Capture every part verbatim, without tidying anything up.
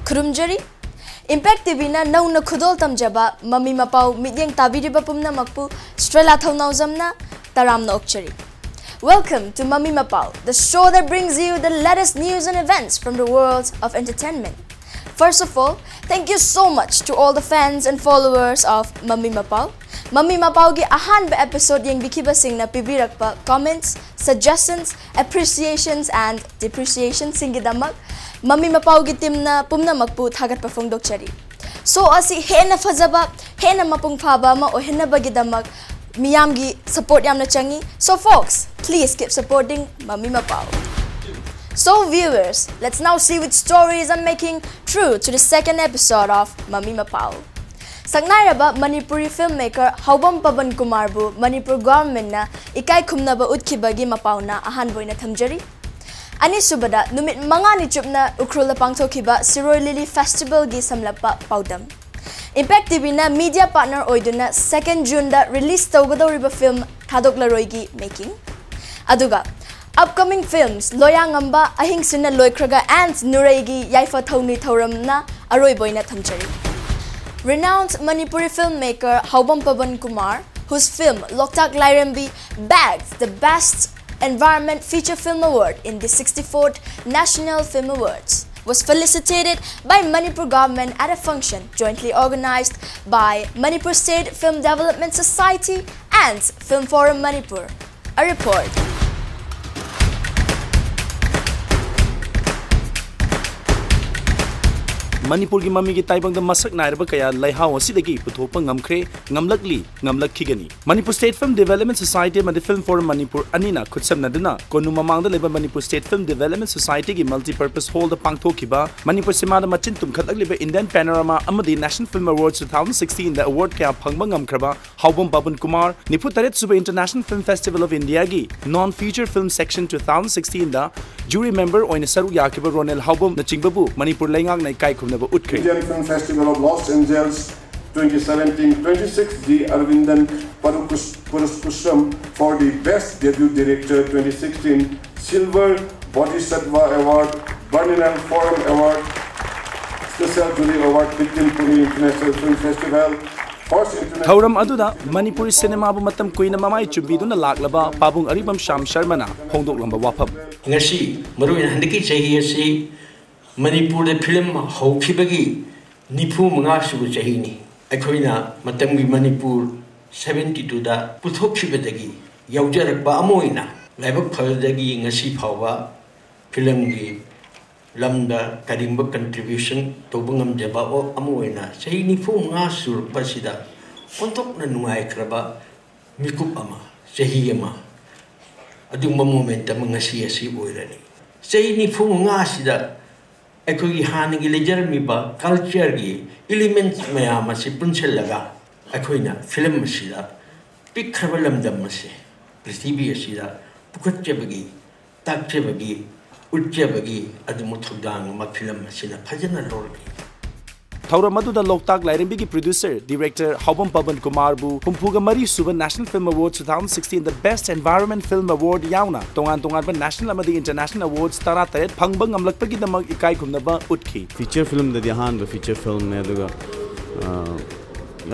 ꯈꯨꯔꯨꯝꯖꯔꯤ꯫ Impact TVꯅ ꯅꯧꯅ ꯈꯨꯗꯣꯜ ꯇꯝꯖꯕ ꯃꯃꯤ ꯃꯄꯥꯎ ꯃꯤꯠꯌꯦꯡ ꯇꯥꯕꯤꯔꯤꯕ ꯄꯨꯝꯅꯃꯛꯄꯨ ꯁ꯭ꯔꯦꯂꯥ ꯊꯧꯅꯥꯎꯖꯝꯅ ꯇꯔꯥꯝꯅ ꯑꯣꯛꯆꯔꯤ꯫ Welcome to ꯃꯃꯤ ꯃꯄꯥꯎ, the show that brings you the latest news and events from the world of entertainment. First of all, thank you so much to all the fans and followers of ꯃꯃꯤ ꯃꯄꯥꯎ꯫ ꯃꯃꯤ ꯃꯄꯥꯎꯒꯤ ꯑꯍꯥꯟꯕ episode ꯌꯦꯡꯕꯤꯈꯤꯕꯁꯤꯡꯅ ꯄꯤꯕꯤꯔꯛꯄ comments, suggestions, appreciations and depreciationꯁꯤꯡꯒꯤꯗꯃꯛ ꯃꯃꯤ ꯃꯄꯥꯎꯒꯤ teamꯅ ꯄꯨꯝꯅꯃꯛꯄꯨ ꯊꯥꯒꯠꯄ ꯐꯣꯡꯗꯣꯛꯆꯔꯤ꯫ Show ꯑꯁꯤ ꯍꯦꯟꯅ ꯐꯖꯕ, ꯍꯦꯟꯅ ꯃꯄꯨꯡ ꯐꯥꯕ ꯑꯃ ꯑꯣꯏꯍꯟꯅꯕꯒꯤꯗꯃꯛ ꯃꯤꯌꯥꯝꯒꯤ support ꯌꯥꯝꯅ ꯆꯪꯏ꯫ So folks, please keep supporting ꯃꯃꯤ ꯃꯄꯥꯎ꯫ So viewers, let's now see which stories are making through to the second episode of ꯃꯃꯤ ꯃꯄꯥꯎ꯫ ꯁꯛꯅꯥꯏꯔꯕ ꯃꯅꯤꯄꯨꯔꯤ filmmaker ꯍꯥꯎꯕꯝ ꯄꯕꯟ ꯀꯨꯃꯥꯔꯕꯨ ꯃꯅꯤꯄꯨꯔ governmentꯅ ꯏꯀꯥꯏ ꯈꯨꯝꯅꯕ ꯎꯠꯈꯤꯕꯒꯤ ꯃꯄꯥꯎꯅ ꯑꯍꯥꯟꯕ ꯑꯣꯏꯅ ꯊꯝꯖꯔꯤ꯫ ꯑꯅꯤꯁꯨꯕꯗ, ꯅꯨꯃꯤꯠ ꯃꯉꯥꯅꯤ ꯆꯨꯞꯅ ꯎꯈ꯭ꯔꯨꯜꯗ ꯄꯥꯡꯊꯣꯛꯈꯤꯕ ꯁꯤꯔꯣꯏ ꯂꯤꯂꯤ festivalꯒꯤ ꯁꯝꯂꯞꯄ ꯄꯥꯎꯗꯝ꯫ Impact TVꯅ media partner ꯑꯣꯏꯗꯨꯅ second Juneꯗ release ꯇꯧꯒꯗꯧꯔꯤꯕ film ꯊꯥꯗꯣꯛꯂꯔꯣꯏꯒꯤ making꯫ ꯑꯗꯨꯒ upcoming films ꯂꯣꯌꯥꯉꯝꯕ, ꯑꯍꯤꯡꯁꯤꯅ ꯂꯣꯏꯈ꯭ꯔꯒ and ꯅꯨꯔꯩꯒꯤ ꯌꯥꯏꯐ ꯊꯧꯅꯤ ꯊꯧꯔꯝꯅ ꯑꯔꯣꯏꯕ ꯑꯣꯏꯅ ꯊꯝꯖꯔꯤ꯫ Renowned Manipuri filmmaker ꯍꯥꯎꯕꯝ Paban Kumar, whose film ꯂꯣꯛꯇꯥꯛ ꯂꯥꯏꯔꯦꯝꯕꯤ bagged the Best Environment Feature Film Award in the sixty-fourth National Film Awards, was felicitated by Manipur government at a function jointly organized by Manipur State Film Development Society and Film Forum Manipur. A report. ꯃꯅꯤꯄꯨꯔꯒꯤ ꯃꯃꯤꯒꯤ ꯇꯥꯏꯕꯪꯗ ꯃꯁꯛ ꯅꯥꯏꯔꯕ ꯀꯌꯥ ꯂꯩꯍꯥꯎ ꯑꯁꯤꯗꯒꯤ ꯄꯨꯊꯣꯛꯄ ꯉꯝꯈ꯭ꯔꯦ, ꯉꯝꯂꯛꯂꯤ, ꯉꯝꯂꯛꯈꯤꯒꯅꯤ꯫ Manipur State Film Development Society ꯑꯃꯗꯤ Film Forum Manipur ꯑꯅꯤꯅ ꯈꯨꯠꯁꯝꯅꯗꯨꯅ ꯀꯣꯅꯨ ꯃꯃꯥꯡꯗ ꯂꯩꯕ Manipur State Film Development Societyꯒꯤ multipurpose hallꯗ ꯄꯥꯡꯊꯣꯛꯈꯤꯕ ꯃꯅꯤꯄꯨꯔ ꯁꯤꯃꯥꯗ ꯃꯆꯤꯟ ꯇꯨꯝꯈꯠꯂꯛꯂꯤꯕ Indian Panorama ꯑꯃꯗꯤ National Film Awards two thousand sixteenꯗ award ꯀꯌꯥ ꯐꯪꯕ ꯉꯝꯈ꯭ꯔꯕ ꯍꯥꯎꯕꯝ ꯄꯕꯟ ꯀꯨꯃꯥꯔ, ꯅꯤꯐꯨ ꯇꯔꯦꯠ ꯁꯨꯕ International Film Festival of Indiaꯒꯤ Non Feature Film Section two thousand sixteenꯗ jury member ꯑꯣꯏꯅ ꯁꯔꯨꯛ ꯌꯥꯈꯤꯕ ꯔꯣꯅꯦꯜ ꯍꯥꯎꯕꯝꯅꯆꯤꯡꯕꯕꯨ ꯃꯅꯤꯄꯨꯔ ꯂꯩꯉꯥꯛꯅ ꯏꯀꯥꯏ ꯈꯨꯝꯅꯕ ꯎꯠꯈ꯭ꯔꯦ꯫ Indian Film Festival of Los Angeles twenty seventeen, twenty-six, G Aravindan Parukus- Puruskusham for the Best Debut Director twenty sixteen, Silver Bodhisattva Award, Berninal Forum Award, Special Jury Award fifteen Pune International Film Festival. First international ꯊꯧꯔꯝ ꯑꯗꯨꯗ ꯃꯅꯤꯄꯨꯔꯤ ꯁꯤꯅꯦꯃꯥꯕꯨ ꯃꯇꯝ ꯀꯨꯏꯅ ꯃꯃꯥꯏ ꯆꯨꯝꯕꯤꯗꯨꯅ ꯂꯥꯛꯂꯕ ꯄꯥꯕꯨꯡ ꯑꯔꯤꯕꯝ ꯁ꯭ꯌꯥꯝ ꯁꯔꯃꯅ ꯐꯣꯡꯗꯣꯛꯂꯝꯕ ꯋꯥꯐꯝ꯫ ꯉꯁꯤ, ꯃꯔꯨꯑꯣꯏꯅ ꯍꯟꯗꯛꯀꯤ ꯆꯍꯤ ꯑꯁꯤ ꯃꯅꯤꯄꯨꯔꯗ ꯐꯤꯂꯝ ꯍꯧꯈꯤꯕꯒꯤ ꯅꯤꯐꯨ ꯃꯉꯥ ꯁꯨꯕ ꯆꯍꯤꯅꯤ꯫ ꯑꯩꯈꯣꯏꯅ ꯃꯇꯝꯒꯤ ꯃꯅꯤꯄꯨꯔ ꯁꯚꯦꯟꯇꯤ ꯇꯨꯗ ꯄꯨꯊꯣꯛꯈꯤꯕꯗꯒꯤ ꯌꯥꯎꯖꯔꯛꯄ ꯑꯃ ꯑꯣꯏꯅ ꯂꯥꯏꯕꯛ ꯐꯕꯗꯒꯤ ꯉꯁꯤ ꯐꯥꯎꯕ ꯐꯤꯂꯝꯒꯤ ꯂꯝꯗ ꯀꯔꯤꯒꯨꯝꯕ contribution ꯇꯧꯕ ꯉꯝꯖꯕ ꯑꯃ ꯑꯣꯏꯅ ꯆꯍꯤ ꯅꯤꯐꯨ ꯃꯉꯥ ꯁꯨꯔꯛꯄꯁꯤꯗ ꯑꯣꯟꯊꯣꯛꯅ ꯅꯨꯡꯉꯥꯏꯈ꯭ꯔꯕ ꯃꯤꯀꯨꯞ ꯑꯃ, ꯆꯍꯤ ꯑꯃ, ꯑꯗꯨꯒꯨꯝꯕ moment ꯑꯃ ꯉꯁꯤ ꯑꯁꯤ ꯑꯣꯏꯔꯅꯤ꯫ ꯆꯍꯤ ꯅꯤꯐꯨ ꯃꯉꯥ ꯑꯁꯤꯗ ꯑꯩꯈꯣꯏꯒꯤ ꯍꯥꯟꯅꯒꯤ ꯂꯩꯖꯔꯝꯃꯤꯕ cultureꯒꯤ elements ꯃꯌꯥꯝ ꯑꯁꯤ ꯄꯨꯟꯁꯤꯜꯂꯒ ꯑꯩꯈꯣꯏꯅ ꯐꯤꯂꯝ ꯑꯁꯤꯗ ꯄꯤꯛꯈ꯭ꯔꯕ ꯂꯝꯗꯝ ꯑꯁꯦ ꯄ꯭ꯔꯤꯊꯤꯕꯤ ꯑꯁꯤꯗ ꯄꯨꯈꯠꯆꯕꯒꯤ, ꯇꯥꯛꯆꯕꯒꯤ, ꯎꯠꯆꯕꯒꯤ ꯑꯗꯨꯝꯕ ꯊꯧꯗꯥꯡ ꯑꯃ ꯐꯤꯂꯝ ꯑꯁꯤꯅ ꯐꯖꯅ ꯂꯧꯔꯛꯂꯤ꯫ ꯊꯧꯔꯝ ꯑꯗꯨꯗ ꯂꯣꯛꯇꯥꯛ ꯂꯥꯏꯔꯦꯝꯕꯤꯒꯤ producer, director ꯍꯥꯎꯕꯝ ꯄꯕꯟ ꯀꯨꯃꯥꯔꯕꯨ ꯍꯨꯝꯐꯨꯒ ꯃꯔꯤ ꯁꯨꯕ National Film Award two thousand sixteen The Best Environment Film Award ꯌꯥꯎꯅ ꯇꯣꯉꯥꯟ ꯇꯣꯉꯥꯟꯕ national ꯑꯃꯗꯤ international awards ꯇꯔꯥꯇꯔꯦꯠ ꯐꯪꯕ ꯉꯝꯂꯛꯄꯒꯤꯗꯃꯛ ꯏꯀꯥꯏ ꯈꯨꯝꯅꯕ ꯎꯠꯈꯤ꯫ Feature filmꯗꯗꯤ ꯑꯍꯥꯟꯕ feature filmꯅꯦ, ꯑꯗꯨꯒ ꯑ,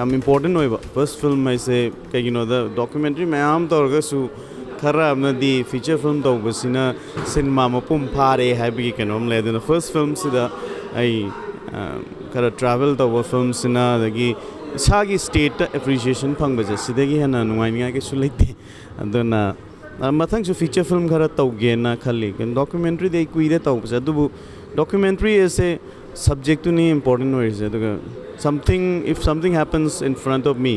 ꯌꯥꯝ important ꯑꯣꯏꯕ first film ꯍꯥꯏꯁꯦ꯫ ꯀꯩꯒꯤꯅꯣꯗ documentary ꯃꯌꯥꯝ ꯇꯧꯔꯒꯁꯨ ꯈꯔ ꯑꯃꯅꯗꯤ feature film ꯇꯧꯕꯁꯤꯅ ꯁꯤꯅꯦꯃꯥ ꯃꯄꯨꯡ ꯐꯥꯔꯦ ꯍꯥꯏꯕꯒꯤ ꯀꯩꯅꯣꯝ ꯂꯩ꯫ ꯑꯗꯨꯅ first filmꯁꯤꯗ ꯑꯩ ꯑ, ꯈꯔ travel ꯇꯧꯕ filmꯁꯤꯅ, ꯑꯗꯒꯤ ꯏꯁꯥꯒꯤ stateꯇ appreciation ꯐꯪꯕꯁꯦ ꯁꯤꯗꯒꯤ ꯍꯦꯟꯅ ꯅꯨꯡꯉꯥꯏꯅꯤꯡꯉꯥꯏ ꯀꯩꯁꯨ ꯂꯩꯇꯦ꯫ ꯑꯗꯨꯅ ꯑ, ꯃꯊꯪꯁꯨ feature film ꯈꯔ ꯇꯧꯒꯦꯅ ꯈꯜꯂꯤ꯫ ꯀꯩꯅꯣ, documentaryꯗꯤ ꯑꯩ ꯀꯨꯏꯔꯦ ꯇꯧꯕꯁꯦ, ꯑꯗꯨꯕꯨ documentary ꯑꯁꯦ subjectꯇꯨꯅꯤ important ꯑꯣꯏꯔꯤꯁꯦ꯫ ꯑꯗꯨꯒ something, if something happens in front of me,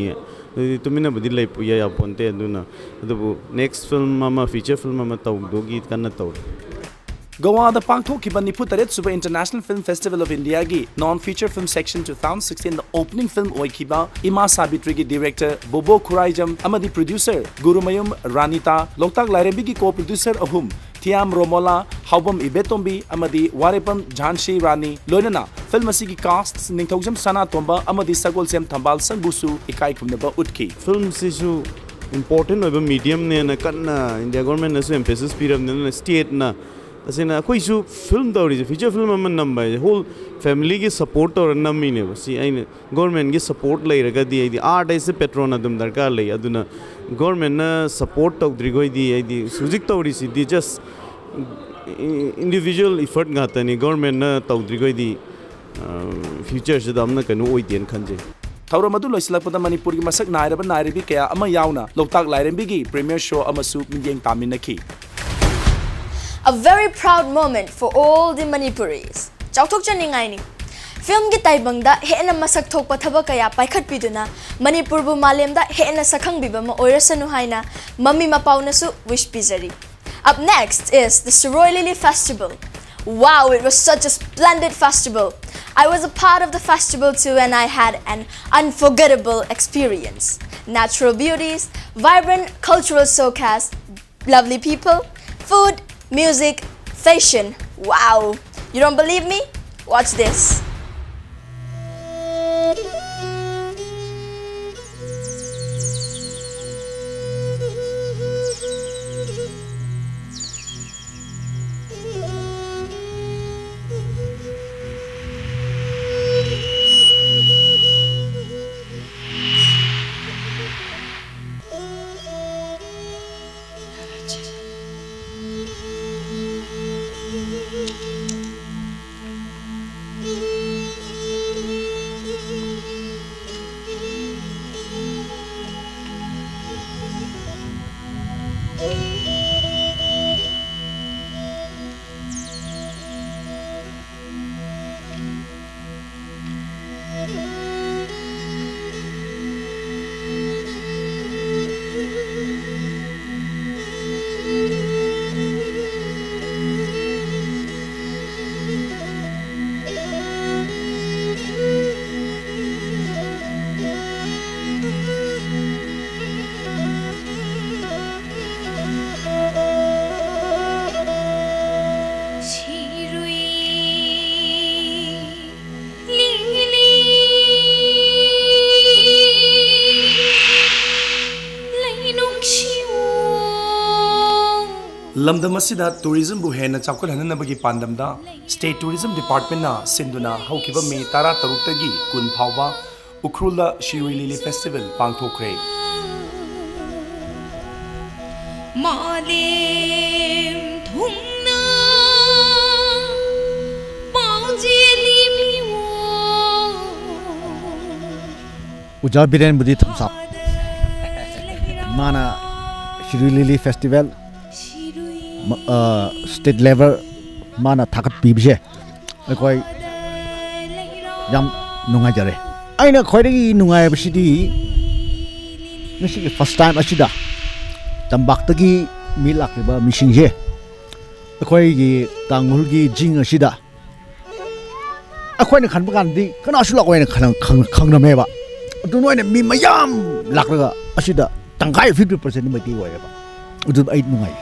ꯑꯗꯨꯗꯤ ꯇꯨꯃꯤꯟꯅꯕꯨꯗꯤ ꯂꯩ ꯌꯥꯄꯣꯟꯇꯦ꯫ ꯑꯗꯨꯅ ꯑꯗꯨꯕꯨ next film ꯑꯃ, feature film ꯑꯃ ꯇꯧꯗꯧꯒꯤ ꯀꯟꯅ ꯇꯧꯔꯤ꯫ ꯒꯣꯋꯥꯗ ꯄꯥꯡꯊꯣꯛꯈꯤꯕ ꯅꯤꯐꯨ ꯇꯔꯦꯠ ꯁꯨꯕ International Film Festival of Indiaꯒꯤ Non Feature Film Section two thousand sixteenꯗ opening film ꯑꯣꯏꯈꯤꯕ ꯏꯃꯥ ꯁꯥꯕꯤꯇ꯭ꯔꯤꯒꯤ director ꯕꯣꯕꯣ ꯈꯨꯔꯥꯏꯖꯝ ꯑꯃꯗꯤ producer ꯒꯨꯔꯨꯃꯌꯨꯝ ꯔꯥꯅꯤꯇꯥ, ꯂꯣꯛꯇꯥꯛ ꯂꯥꯏꯔꯦꯝꯕꯤꯒꯤ co-producer ꯑꯍꯨꯝ ꯊꯤꯌꯥꯝ ꯔꯣꯃꯣꯂꯥ, ꯍꯥꯎꯕꯝ ꯏꯕꯦꯇꯣꯝꯕꯤ ꯑꯃꯗꯤ ꯋꯥꯔꯦꯄꯝ ꯖꯥꯟꯁꯤ ꯔꯥꯅꯤ, ꯂꯣꯏꯅꯅ film ꯑꯁꯤꯒꯤ cast ꯅꯤꯡꯊꯧꯖꯝ ꯁꯅꯥꯇꯣꯝꯕ ꯑꯃꯗꯤ ꯁꯒꯣꯜꯁꯦꯝ ꯊꯝꯕꯥꯜ ꯁꯪꯒꯨꯁꯨ ꯏꯀꯥꯏ ꯈꯨꯝꯅꯕ ꯎꯠꯈꯤ꯫ Filmꯁꯤꯁꯨ important ꯑꯣꯏꯕ mediumꯅꯦꯅ ꯀꯟꯅ India governmentꯅꯁꯨ emphasis ꯄꯤꯔꯕꯅꯤꯅ stateꯅ ꯇꯁꯦꯡꯅ ꯑꯩꯈꯣꯏꯁꯨ ꯐꯤꯂꯝ ꯇꯧꯔꯤꯁꯦ, ꯐꯤꯆꯔ ꯐꯤꯂꯝ ꯑꯃ ꯅꯝꯕ ꯍꯥꯏꯁꯦ ꯍꯣꯜ ꯐꯦꯃꯤꯂꯤꯒꯤ ꯁꯄꯣꯔꯠ ꯇꯧꯔ ꯅꯝꯃꯤꯅꯦꯕ꯫ ꯁꯤ ꯑꯩꯅ ꯒꯣꯔꯃꯦꯟꯒꯤ ꯁꯄꯣꯔꯠ ꯂꯩꯔꯒꯗꯤ, ꯑꯩꯗꯤ ꯑꯥꯔꯠ ꯍꯥꯏꯁꯦ ꯄꯦꯇ꯭ꯔꯣꯟ ꯑꯗꯨꯝ ꯗꯔꯀꯥꯔ ꯂꯩ꯫ ꯑꯗꯨꯅ ꯒꯣꯔꯃꯦꯟꯅ ꯁꯄꯣꯔꯠ ꯇꯧꯗ꯭ꯔꯤꯈꯣꯏꯗꯤ, ꯑꯩꯗꯤ ꯍꯧꯖꯤꯛ ꯇꯧꯔꯤꯁꯤꯗꯤ ꯖꯁ ꯏꯟꯗꯤꯕꯤꯖꯨꯋꯦꯜ ꯏꯐꯔꯠ ꯉꯥꯛꯇꯅꯤ꯫ ꯒꯣꯔꯃꯦꯟꯅ ꯇꯧꯗ꯭ꯔꯤꯈꯣꯏꯗꯤ ꯐ꯭ꯌꯨꯆꯔꯁꯤꯗ ꯑꯃꯅ ꯀꯩꯅꯣ ꯑꯣꯏꯗꯦꯅ ꯈꯟꯖꯩ꯫ ꯊꯧꯔꯝ ꯑꯗꯨ ꯂꯣꯏꯁꯤꯜꯂꯛꯄꯗ ꯃꯅꯤꯄꯨꯔꯒꯤ ꯃꯁꯛ ꯅꯥꯏꯔꯕ ꯅꯥꯏꯔꯕꯤ ꯀꯌꯥ ꯑꯃ ꯌꯥꯎꯅ ꯂꯣꯛꯇꯥꯛ ꯂꯥꯏꯔꯦꯝꯕꯤꯒꯤ ꯄ꯭ꯔꯤꯃꯤꯌꯔ ꯁꯣ ꯑꯃꯁꯨ ꯃꯤꯠꯌꯦꯡ ꯇꯥꯃꯤꯟꯅꯈꯤ꯫ A very proud moment for all the Manipurians. ꯆꯥꯎꯊꯣꯛꯆꯅꯤꯡꯉꯥꯏꯅꯤ꯫ ꯐꯤꯜꯝꯒꯤ ꯇꯥꯏꯕꯪꯗ ꯍꯦꯟꯅ ꯃꯁꯛ ꯊꯣꯛꯄ ꯊꯕꯛ ꯀꯌꯥ ꯄꯥꯏꯈꯠꯄꯤꯗꯨꯅ ꯃꯅꯤꯄꯨꯔꯕꯨ ꯃꯥꯂꯦꯝꯗ ꯍꯦꯟꯅ ꯁꯛꯈꯪꯕꯤꯕ ꯑꯃ ꯑꯣꯏꯔꯁꯅꯨ ꯍꯥꯏꯅ ꯃꯃꯤ ꯃꯄꯥꯎꯅꯁꯨ ꯋꯤꯁ ꯄꯤꯖꯔꯤ꯫ Up next is the Siroi Lily Festival. Wow, it was such a splendid festival. I was a part of the festival too and I had an unforgettable experience. Natural beauties, vibrant cultural showcase, lovely people, food, music, fashion. Wow! You don't believe me? Watch this. ꯂꯝꯗꯝ ꯑꯁꯤꯗ ꯇꯨꯔꯤꯖꯝꯕꯨ ꯍꯦꯟꯅ ꯆꯥꯎꯈꯠꯍꯟꯅꯕꯒꯤ ꯄꯥꯟꯗꯝꯗ State Tourism Departmentꯅ ꯁꯤꯟꯗꯨꯅ ꯍꯧꯈꯤꯕ ꯃꯦ ꯇꯔꯥꯇꯔꯨꯛꯇꯒꯤ ꯀꯨꯟ ꯐꯥꯎꯕ ꯎꯈ꯭ꯔꯨꯜꯗ ꯁꯤꯔꯨꯏ ꯂꯤꯂꯤ festival ꯄꯥꯡꯊꯣꯛꯈ꯭ꯔꯦ꯫ ꯃꯥꯂꯦꯝ ꯊꯨꯡꯅ ꯄꯥꯎꯖꯦꯜ ꯏꯕꯤꯌꯨ꯫ ꯑꯣꯖꯥ ꯕꯤꯔꯦꯟꯕꯨꯗꯤ ꯊꯝꯁꯥꯞ꯫ ꯃꯥꯅ ꯁꯤꯔꯨꯏ ꯂꯤꯂꯤ ꯐꯦꯁꯇꯤꯚꯦꯜ ꯁ꯭ꯇꯦꯠ ꯂꯦꯚꯦꯜ ꯃꯥꯅ ꯊꯥꯒꯠꯄꯤꯕꯁꯦ ꯑꯩꯈꯣꯏ ꯌꯥꯝ ꯅꯨꯡꯉꯥꯏꯖꯔꯦ꯫ ꯑꯩꯅ ꯈ꯭ꯋꯥꯏꯗꯒꯤ ꯅꯨꯡꯉꯥꯏꯕꯁꯤꯗꯤ ꯉꯁꯤꯒꯤ ꯐꯥꯔꯁ ꯇꯥꯏꯝ ꯑꯁꯤꯗ ꯇꯝꯄꯥꯛꯇꯒꯤ ꯃꯤ ꯂꯥꯛꯂꯤꯕ ꯃꯤꯁꯤꯡꯁꯦ ꯑꯩꯈꯣꯏꯒꯤ ꯇꯥꯡꯈꯨꯜꯒꯤ ꯆꯤꯡ ꯑꯁꯤꯗ ꯑꯩꯈꯣꯏꯅ ꯈꯟꯕ ꯀꯥꯟꯗꯗꯤ ꯀꯅꯥꯁꯨ ꯂꯥꯛꯑꯣꯏꯅ ꯈꯟ- ꯈꯪ- ꯈꯪꯔꯝꯃꯦꯕ꯫ ꯑꯗꯨ ꯅꯣꯏꯅ ꯃꯤ ꯃꯌꯥꯝ ꯂꯥꯛꯂꯒ ꯑꯁꯤꯗ ꯇꯪꯈꯥꯏ, ꯐꯤꯐꯇꯤ ꯄꯥꯔꯁꯦꯟ ꯃꯩꯇꯩ ꯑꯣꯏꯌꯦꯕ꯫ ꯑꯗꯨ ꯑꯩ ꯅꯨꯡꯉꯥꯏ꯫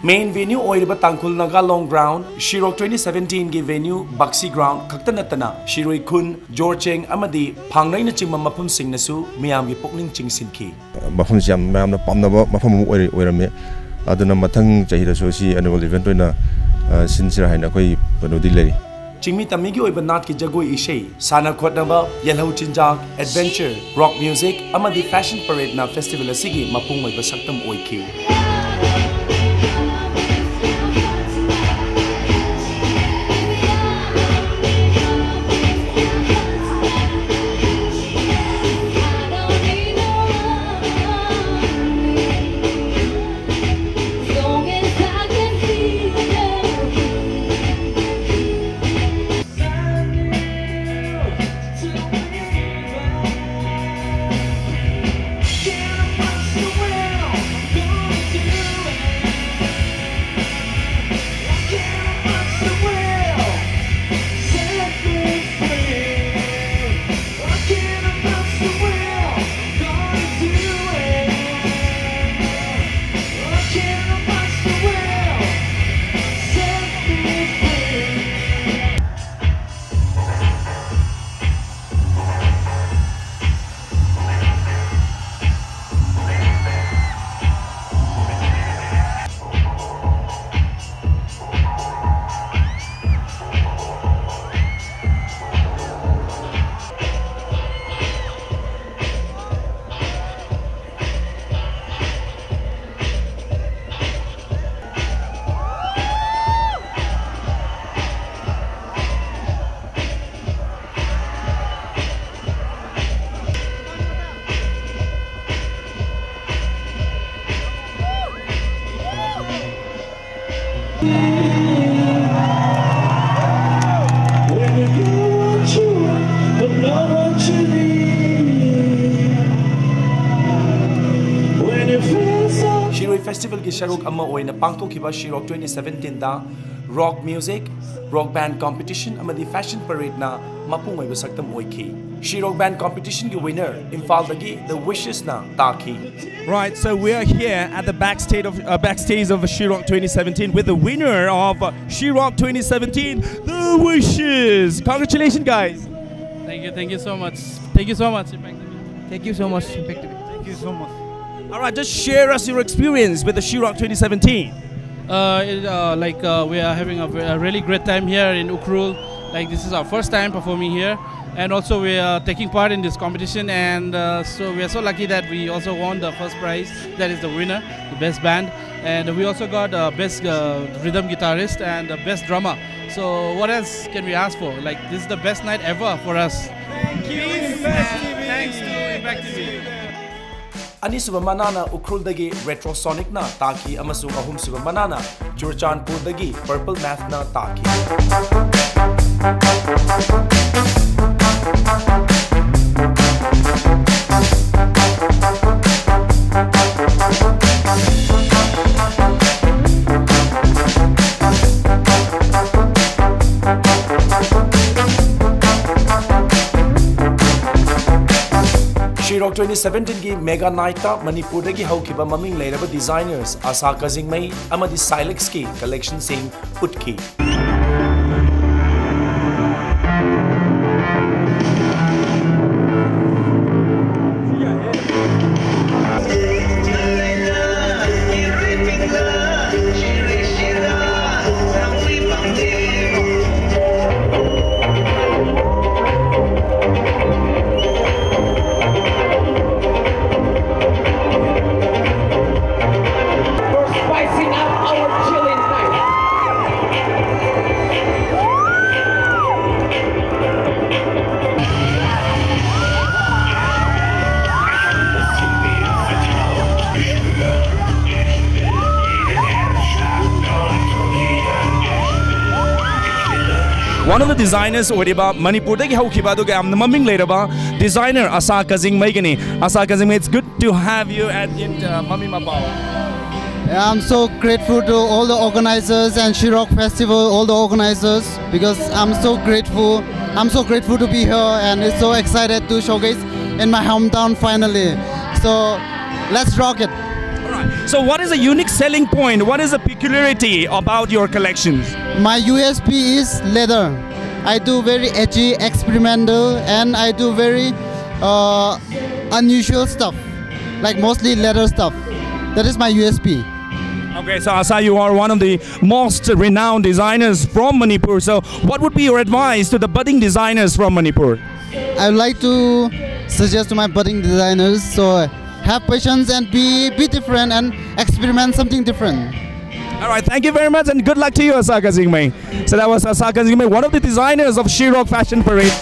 Main venue ꯑꯣꯏꯔꯤꯕ ꯇꯥꯡꯈꯨꯜ ꯅꯥꯒꯥ ꯂꯣꯡ ꯒ꯭ꯔꯥꯎꯟ, ꯁꯤꯔꯣꯛ twenty seventeen ꯒꯤ venue ꯕꯛꯁꯤ ꯒ꯭ꯔꯥꯎꯟ ꯈꯛꯇ ꯅꯠꯇꯅ ꯁꯤꯔꯣꯏ ꯈꯨꯟ, ꯖꯣꯔꯆꯦꯡ ꯑꯃꯗꯤ ꯐꯥꯡꯔꯩꯅꯆꯤꯡꯕ ꯃꯐꯝꯁꯤꯡꯅꯁꯨ ꯃꯤꯌꯥꯝꯒꯤ ꯄꯨꯛꯅꯤꯡ ꯆꯤꯡꯁꯤꯟꯈꯤ꯫ ꯃꯐꯝꯁꯤ ꯌꯥꯝ ꯃꯌꯥꯝꯅ ꯄꯥꯝꯅꯕ ꯃꯐꯝ ꯑꯃ ꯑꯣꯏꯔ- ꯑꯣꯏꯔꯝꯃꯤ꯫ ꯑꯗꯨꯅ ꯃꯊꯪ ꯆꯍꯤꯗꯁꯨ ꯁꯤ annual event ꯑꯣꯏꯅ, ꯑ, ꯁꯤꯟꯁꯤꯔꯥ ꯍꯥꯏꯅ ꯑꯩꯈꯣꯏ ꯀꯩꯅꯣꯗꯤ ꯂꯩꯔꯤ꯫ ꯆꯤꯡꯃꯤ ꯇꯝꯃꯤꯒꯤ ꯑꯣꯏꯕ ꯅꯥꯠꯀꯤ ꯖꯒꯣꯏ ꯏꯁꯩ, ꯁꯥꯟꯅ ꯈꯣꯠꯅꯕ, ꯌꯦꯜꯍꯧ ꯆꯤꯟꯖꯥꯛ, adventure, rock music ꯑꯃꯗꯤ fashion paradeꯅ festival ꯑꯁꯤꯒꯤ ꯃꯄꯨꯡ ꯑꯣꯏꯕ ꯁꯛꯇꯝ ꯑꯣꯏꯈꯤ꯫ When you go out, you want, but not what you need. When you feel so Shirui Festivalꯒꯤ ꯁꯔꯨꯛ ꯑꯃ ꯑꯣꯏꯅ ꯄꯥꯡꯊꯣꯛꯈꯤꯕ Shirok twenty seventeenꯗ rock music, rock band competition ꯑꯃꯗꯤ fashion paradeꯅ ꯃꯄꯨꯡ ꯑꯣꯏꯕ ꯁꯛꯇꯝ ꯑꯣꯏꯈꯤ꯫ Shirok band competitionꯒꯤ winner ꯏꯝꯐꯥꯜꯗꯒꯤ The Wishesꯅ ꯇꯥꯈꯤ꯫ Right, so we are here at the backstage of uh, backstage of Shirok twenty seventeen with the winner of uh, Shirok twenty seventeen, The Wishes. Congratulations, guys. Thank you, thank you so much. Thank you so much, Impact T V. Thank you so much, Impact T V. Thank you so much. All right, just share us your experience with the Shirok twenty seventeen. Uh, it, uh, like uh, we are having a, ve- a really great time here in Ukhrul. Like, this is our first time performing here, and also we are taking part in this competition, and uh, so we are so lucky that we also won the first prize, that is the winner, the best band, and we also got uh, best uh, rhythm guitarist and uh, best drummer. So what else can we ask for? Like, this is the best night ever for us. Thank you, Impact T V. Thanks to Impact T V. ꯑꯅꯤꯁꯨꯕ ꯃꯅꯥꯅ ꯎꯈ꯭ꯔꯨꯜꯗꯒꯤ Retrosonicꯅ ꯇꯥꯈꯤ ꯑꯃꯁꯨꯡ ꯑꯍꯨꯝꯁꯨꯕ ꯃꯅꯥꯅ ꯆꯨꯔꯆꯥꯟꯄꯨꯔꯗꯒꯤ Purple Mathꯅ ꯇꯥꯈꯤ꯫ Shirok twenty seventeenꯒꯤ Mega Nightꯇ ꯃꯅꯤꯄꯨꯔꯗꯒꯤ ꯍꯧꯈꯤꯕ ꯃꯃꯤꯡ ꯂꯩꯔꯕ designers ꯑꯁꯥ ꯀꯖꯤꯡꯃꯩ ꯑꯃꯗꯤ Silexꯀꯤ collectionꯁꯤꯡ ꯎꯠꯈꯤ꯫ For spicing up our chilling night. One of the designers ꯑꯣꯏꯔꯤꯕ, ꯃꯅꯤꯄꯨꯔꯗꯒꯤ ꯍꯧꯈꯤꯕ ꯑꯗꯨꯒ ꯌꯥꯝꯅ ꯃꯃꯤꯡ ꯂꯩꯔꯕ designer ꯑꯁꯥ ꯀꯖꯤꯡꯃꯩꯒꯅꯤ꯫ ꯑꯁꯥ ꯀꯖꯤꯡꯃꯩ, it's good to have you at in uh, Mami Mapao. Yeah, I'm so grateful to all the organizers and Shirok Festival, all the organizers, because I'm so grateful. I'm so grateful to be here, and it's so excited to showcase in my hometown finally. So let's rock it. All right. So, what is the unique selling point? What is the peculiarity about your collections? My U S P is leather. I do very edgy, experimental, and I do very uh, unusual stuff, like mostly leather stuff. That is my U S P. Okay, so Asa, you are one of the most renowned designers from Manipur. So, what would be your advice to the budding designers from Manipur? I would like to suggest to my budding designers, so have patience and be be different and experiment something different. All right, thank you very much and good luck to you, Asa Kazingmei. So that was Asa Kazingmei, one of the designers of Shirok Fashion Parade.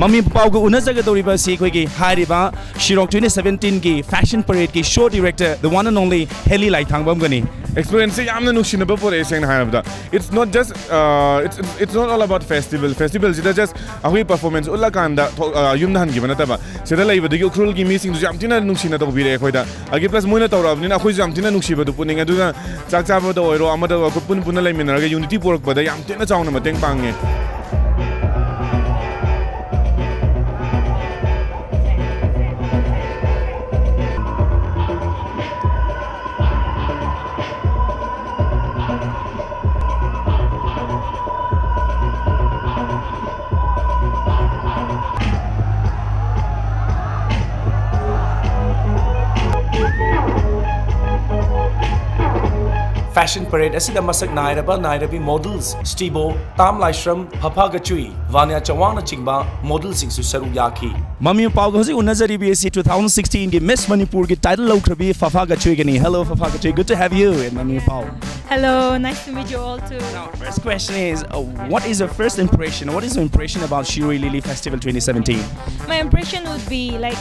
ꯃꯃꯤ ꯄꯥꯎꯒ ꯎꯅꯖꯒꯗꯧꯔꯤꯕ ꯑꯁꯤ ꯑꯩꯈꯣꯏꯒꯤ ꯍꯥꯏꯔꯤꯕ ꯁꯤꯔꯣꯛ twenty seventeen ꯒꯤ Fashion Parade ꯀꯤ show director, the one and only heli ꯂꯥꯏꯊꯥꯡꯕꯝꯒꯅꯤ꯫ ꯑꯦꯛꯁꯄꯤꯔꯤꯌꯦꯟꯁꯁꯦ ꯌꯥꯝꯅ ꯅꯨꯡꯁꯤꯅꯕ ꯄꯨꯔꯛꯑꯦ, ꯁꯦꯡꯅ ꯍꯥꯏꯔꯕꯗ꯫ It's not just, uh, it's, it's not all about festival. Festival ꯁꯤꯗ just ꯑꯩꯈꯣꯏ performance ꯎꯠꯂꯀꯥꯟꯗ ꯊꯣꯛ- ꯑ, ꯌꯨꯝꯗ ꯍꯟꯈꯤꯕ ꯅꯠꯇꯕ, ꯁꯤꯗ ꯂꯩꯕꯗꯒꯤ ꯎꯈ꯭ꯔꯨꯜꯒꯤ ꯃꯤꯁꯤꯡꯗꯨꯁꯨ ꯌꯥꯝ ꯊꯤꯅ ꯅꯨꯡꯁꯤꯅ ꯇꯧꯕꯤꯔꯛꯑꯦ ꯑꯩꯈꯣꯏꯗ꯫ ꯑꯗꯒꯤ plus ꯃꯣꯏꯅ ꯇꯧꯔꯛꯑꯕꯅꯤꯅ ꯑꯩꯈꯣꯏꯁꯨ ꯌꯥꯝ ꯊꯤꯅ ꯅꯨꯡꯁꯤꯕꯗꯨ ꯄꯨꯅꯤꯡꯉꯦ꯫ ꯑꯗꯨꯅ ꯆꯥꯛ ꯆꯥꯕꯗ ꯑꯣꯏꯔꯣ, ꯑꯃꯗ ꯑꯩꯈꯣꯏ ꯄꯨꯟ ꯄꯨꯟꯅ ꯂꯩꯃꯤꯟꯅꯔꯒ unity ꯄꯨꯔꯛꯄꯗ ꯌꯥꯝ ꯊꯤꯅ ꯆꯥꯎꯅ ꯃꯇꯦꯡ ꯄꯥꯡꯉꯦ꯫ Fashion Parade ꯑꯁꯤꯗ ꯃꯁꯛ ꯅꯥꯏꯔꯕ ꯅꯥꯏꯔꯕꯤ models ꯁ꯭ꯇꯤꯕꯣ, ꯇꯥꯝ ꯂꯥꯏꯁ꯭ꯔꯝ, ꯐꯐꯥ ꯒꯆꯨꯏ, ꯚꯥꯅ꯭ꯌꯥ ꯆꯋꯥꯡꯅꯆꯤꯡꯕ modelꯁꯤꯡꯁꯨ ꯁꯔꯨꯛ ꯌꯥꯈꯤ꯫ ꯃꯃꯤ ꯃꯄꯥꯒ ꯍꯧꯖꯤꯛ ꯎꯅꯖꯔꯤꯕꯤ ꯑꯁꯤ two thousand sixteenꯒꯤ Miss Manipurꯒꯤ title ꯂꯧꯈ꯭ꯔꯕꯤ ꯐꯐꯥ ꯒꯆꯨꯏꯒꯅꯤ꯫ Hello, ꯐꯐꯥ ꯒꯆꯨꯏ, good to have you in ꯃꯃꯤ ꯃꯄꯥꯎ꯫ Hello, nice to meet you all too. Now, first question is, uh, what is your first impression? What is your impression about Shirui Lily Festival twenty seventeen? My impression would be like,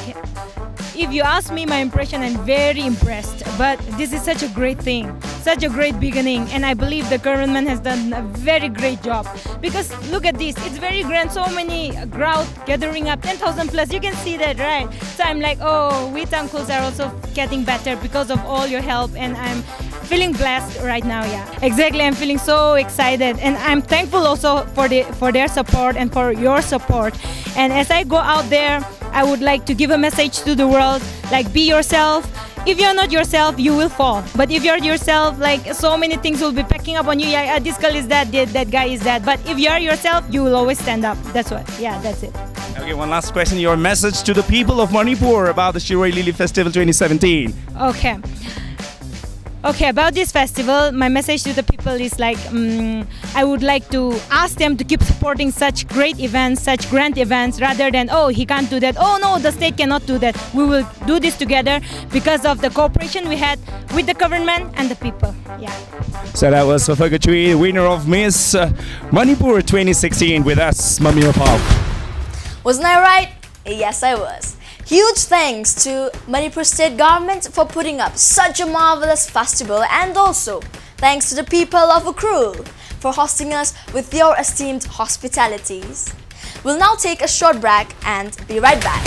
if you ask me my impression, I'm very impressed. But this is such a great thing, such a great beginning, and I believe the government has done a very great job. Because look at this, it's very grand, so many crowd gathering up, ten thousand plus. You can see that, right? So I'm like, oh, we Tangkhuls are also getting better because of all your help, and I'm feeling blessed right now. Yeah, exactly. I'm feeling so excited, and I'm thankful also for the for their support and for your support. And as I go out there, I would like to give a message to the world, like, be yourself. If you're not yourself, you will fall. But if you're yourself, like, so many things will be packing up on you. Yeah, uh, this girl is that, that, that guy is that. But if you are yourself, you will always stand up. That's what. Yeah, that's it. Okay, one last question. Your message to the people of Manipur about the Shirui Lily Festival twenty seventeen. Okay. Okay, about this festival, my message to the people is like, um, I would like to ask them to keep supporting such great events, such grand events, rather than, oh, he can't do that, oh no, the state cannot do that. We will do this together because of the cooperation we had with the government and the people. Yeah. So that was Fafa Gachui, winner of Miss uh, Manipur twenty sixteen with us, Mami Pao. Wasn't I right? Yes, I was. Huge thanks to Manipur State Government for putting up such a marvelous festival, and also thanks to the people of Ukhrul for hosting us with your esteemed hospitalities. We'll now take a short break and be right back.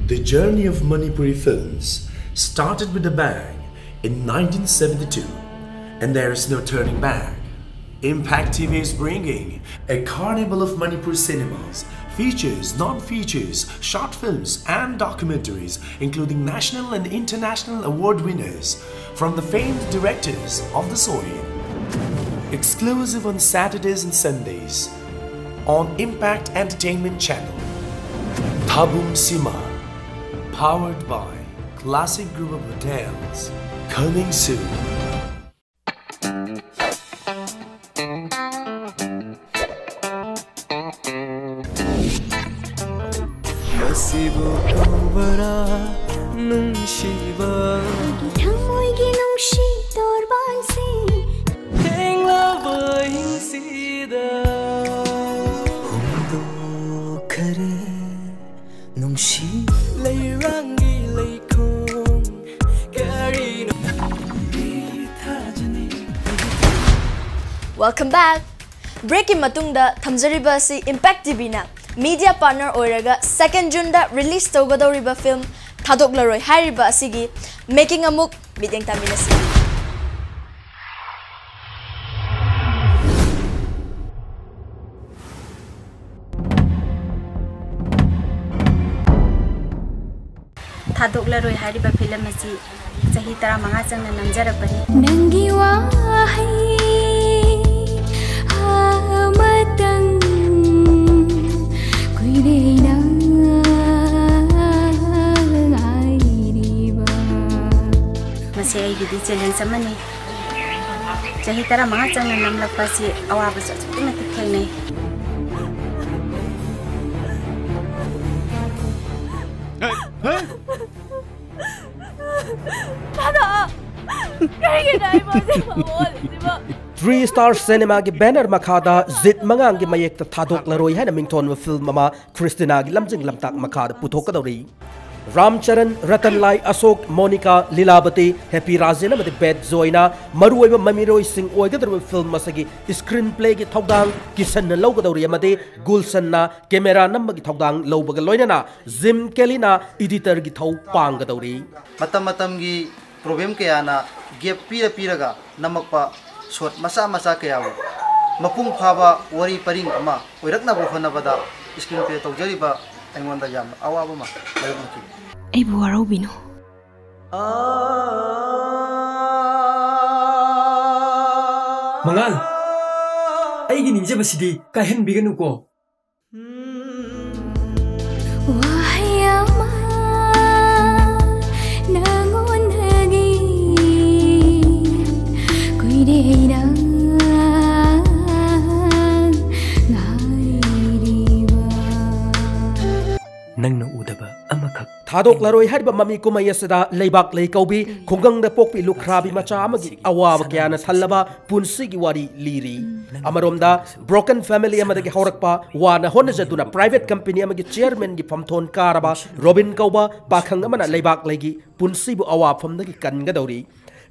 The journey of Manipuri films started with a bang in nineteen seventy-two, and there is no turning back. Impact T V is bringing a carnival of Manipur cinemas, features, non-features, short films and documentaries, including national and international award winners, from the famed directors of the soil. Exclusive on Saturdays and Sundays on Impact Entertainment Channel. Thabum Sima, powered by Classic Group of Hotels. Coming soon. ꯁꯤꯕꯨ ꯀꯧꯕꯔꯥ ꯅꯨꯡꯁꯤꯕ? ꯑꯩꯒꯤ ꯊꯃꯣꯏꯒꯤ ꯅꯨꯡꯁꯤ ꯇꯣꯔꯕꯥꯟꯁꯤꯡ, ꯊꯦꯡꯂꯕ ꯑꯍꯤꯡꯁꯤꯗ ꯍꯣꯡꯗꯣꯛꯈꯔꯦ ꯅꯨꯡꯁꯤ꯫ ꯂꯩꯔꯥꯡꯒꯤ ꯂꯩꯈꯣꯡ ꯀꯔꯤꯅꯣ? ꯅꯪꯒꯤ ꯊꯥꯖꯅꯤ꯫ Welcome back. Breakꯀꯤ ꯃꯇꯨꯡꯗ ꯊꯝꯖꯔꯤꯕ ꯑꯁꯤ Impact TVꯅ media partner ꯑꯣꯏꯔꯒ second Juneꯗ release ꯇꯧꯒꯗꯧꯔꯤꯕ film ꯊꯥꯗꯣꯛꯂꯔꯣꯏ ꯍꯥꯏꯔꯤꯕ ꯑꯁꯤꯒꯤ making ꯑꯃꯨꯛ ꯃꯤꯠꯌꯦꯡ ꯇꯥꯃꯤꯟꯅꯁꯤ꯫ ꯊꯥꯗꯣꯛꯂꯔꯣꯏ ꯍꯥꯏꯔꯤꯕ film ꯑꯁꯤ ꯆꯍꯤ ꯇꯔꯥꯃꯉꯥ ꯆꯪꯅ ꯅꯝꯖꯔꯛꯄꯅꯤ꯫ ꯅꯪꯒꯤ ꯋꯥꯍꯩ ꯑꯃꯇꯪ ꯀꯨꯏꯔꯦ ꯑꯩꯅ ꯉꯥꯏꯔꯤꯕ꯫ ꯃꯁꯤ ꯑꯩꯒꯤꯗꯤ challenge ꯑꯃꯅꯤ꯫ ꯆꯍꯤ ꯇꯔꯥꯃꯉꯥ ꯆꯪꯅ ꯅꯝꯂꯛꯄ ꯑꯁꯤ ꯑꯋꯥꯕꯁꯨ ꯑꯁꯨꯛꯀꯤ ꯃꯇꯤꯛ ꯊꯦꯡꯅꯩ꯫ ꯀꯔꯤꯒꯤꯅꯣ ꯑꯩꯕꯨ ꯍꯧꯖꯤꯛ ꯑꯣꯜꯂꯤꯁꯤꯕꯣ? Three Star Cinemaꯒꯤ banner ꯃꯈꯥꯗ ꯖꯤꯠ ꯃꯉꯥꯡꯒꯤ ꯃꯌꯦꯛꯇ ꯊꯥꯗꯣꯛꯂꯔꯣꯏ ꯍꯥꯏꯅ ꯃꯤꯡꯊꯣꯟꯕ film ꯑꯃ ꯈ꯭ꯔꯤꯁꯇꯤꯅꯥꯒꯤ ꯂꯝꯖꯤꯡ ꯂꯝꯇꯥꯛ ꯃꯈꯥꯗ ꯄꯨꯊꯣꯛꯀꯗꯧꯔꯤ꯫ ꯔꯥꯝ ꯆꯔꯟ, ꯔꯇꯟ ꯂꯥꯏ, ꯑꯁꯣꯛ, ꯃꯣꯅꯤꯀꯥ, ꯂꯤꯂꯥꯕꯇꯤ, ꯍꯦꯄꯤ ꯔꯥꯖꯦꯟ ꯑꯃꯗꯤ ꯕꯦꯠ ꯖꯣꯏꯅ ꯃꯔꯨꯑꯣꯏꯕ ꯃꯃꯤꯔꯣꯏꯁꯤꯡ ꯑꯣꯏꯒꯗꯧꯔꯤꯕ film ꯑꯁꯤꯒꯤ screen playꯒꯤ ꯊꯧꯗꯥꯡ ꯀꯤꯁꯟꯅ ꯂꯧꯒꯗꯧꯔꯤ ꯑꯃꯗꯤ ꯒꯨꯜꯁꯟꯅ camera ꯅꯝꯕꯒꯤ ꯊꯧꯗꯥꯡ ꯂꯧꯕꯒ ꯂꯣꯏꯅꯅ ꯖꯤꯝ ꯀꯦꯂꯤꯅ editorꯒꯤ ꯊꯧ ꯄꯥꯡꯒꯗꯧꯔꯤ꯫ ꯃꯇꯝ ꯃꯇꯝꯒꯤ problem ꯀꯌꯥꯅ gap ꯄꯤꯔ ꯄꯤꯔꯒ ꯅꯝꯃꯛꯄ shot ꯃꯆꯥ ꯃꯆꯥ ꯀꯌꯥꯕꯨ ꯃꯄꯨꯡ ꯐꯥꯕ ꯋꯥꯔꯤ ꯄꯔꯤꯡ ꯑꯃ ꯑꯣꯏꯔꯛꯅꯕ ꯍꯣꯠꯅꯕꯗ screen play ꯇꯧꯖꯔꯤꯕ ꯑꯩꯉꯣꯟꯗ ꯌꯥꯝꯅ ꯑꯋꯥꯕ ꯑꯃ ꯃꯥꯌꯣꯛꯅꯈꯤ꯫ ꯑꯩꯕꯨ ꯋꯥꯔꯧꯕꯤꯅꯨ꯫ ꯃꯉꯥꯜ, ꯑꯩꯒꯤ ꯅꯤꯡꯖꯕꯁꯤꯗꯤ ꯀꯥꯏꯍꯟꯕꯤꯒꯅꯨꯀꯣ꯫ ꯋꯥꯍꯩ ꯑꯃ ꯅꯉꯣꯟꯗꯒꯤ ꯀꯨꯏꯔꯦ ꯑꯩꯅ ꯉꯥꯏꯔꯤꯕ꯫ ꯅꯪꯅ ꯎꯗꯕ ꯑꯃꯈꯛ꯫ ꯊꯥꯗꯣꯛꯂꯔꯣꯏ ꯍꯥꯏꯔꯤꯕ ꯃꯃꯤ ꯀꯨꯝꯍꯩ ꯑꯁꯤꯗ ꯂꯩꯕꯥꯛ ꯂꯩꯀꯧꯕꯤ, ꯈꯨꯡꯒꯪꯗ ꯄꯣꯛꯄꯤ ꯂꯨꯈ꯭ꯔꯥꯕꯤ ꯃꯆꯥ ꯑꯃꯒꯤ ꯑꯋꯥꯕ ꯀꯌꯥꯅ ꯊꯜꯂꯕ ꯄꯨꯟꯁꯤꯒꯤ ꯋꯥꯔꯤ ꯂꯤꯔꯤ꯫ ꯑꯃꯔꯣꯝꯗ broken family ꯑꯃꯗꯒꯤ ꯍꯧꯔꯛꯄ, ꯋꯥꯅ ꯍꯣꯠꯅꯖꯗꯨꯅ private company ꯑꯃꯒꯤ chairmanꯒꯤ ꯐꯝꯊꯣꯟ ꯀꯥꯔꯕ ꯔꯣꯕꯤꯟ ꯀꯧꯕ ꯄꯥꯈꯪ ꯑꯃꯅ ꯂꯩꯕꯥꯛ ꯂꯩꯒꯤ ꯄꯨꯟꯁꯤꯕꯨ ꯑꯋꯥꯐꯝꯗꯒꯤ ꯀꯟꯒꯗꯧꯔꯤ꯫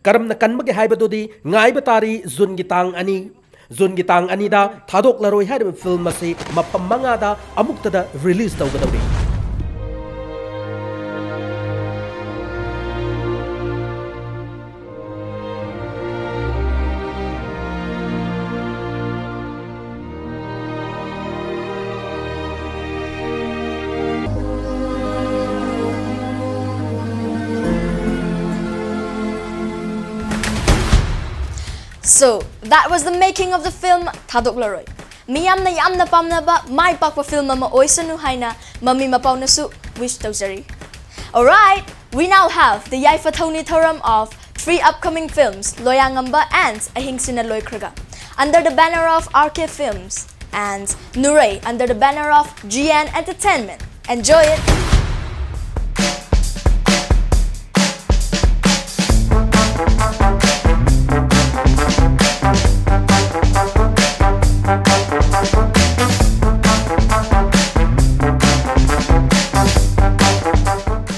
ꯀꯔꯝꯅ ꯀꯟꯕꯒꯦ ꯍꯥꯏꯕꯗꯨꯗꯤ ꯉꯥꯏꯕ ꯇꯥꯔꯤ꯫ ꯖꯨꯟꯒꯤ ꯇꯥꯡ ꯑꯅꯤ, ꯖꯨꯟꯒꯤ ꯇꯥꯡ ꯑꯅꯤꯗ ꯊꯥꯗꯣꯛꯂꯔꯣꯏ ꯍꯥꯏꯔꯤꯕ film ꯑꯁꯤ ꯃꯐꯝ ꯃꯉꯥꯗ ꯑꯃꯨꯛꯇꯗ release ꯇꯧꯒꯗꯧꯔꯤ꯫ So, that was the making of the film ꯊꯥꯗꯣꯛꯂꯔꯣꯏ꯫ ꯃꯤꯌꯥꯝꯅ ꯌꯥꯝꯅ ꯄꯥꯝꯅꯕ ꯃꯥꯏ ꯄꯥꯛꯄ film ꯑꯃ ꯑꯣꯏꯁꯅꯨ ꯍꯥꯏꯅ ꯃꯃꯤ ꯃꯄꯥꯎꯅꯁꯨ wish ꯇꯧꯖꯔꯤ꯫ Alright, we now have the ꯌꯥꯏꯐ ꯊꯧꯅꯤ ꯊꯧꯔꯝ of three upcoming films, ꯂꯣꯌꯥꯉꯝꯕ and ꯑꯍꯤꯡꯁꯤꯅ ꯂꯣꯏꯈ꯭ꯔꯒ, under the banner of R K Films, and Nurei under the banner of G N Entertainment. Enjoy it!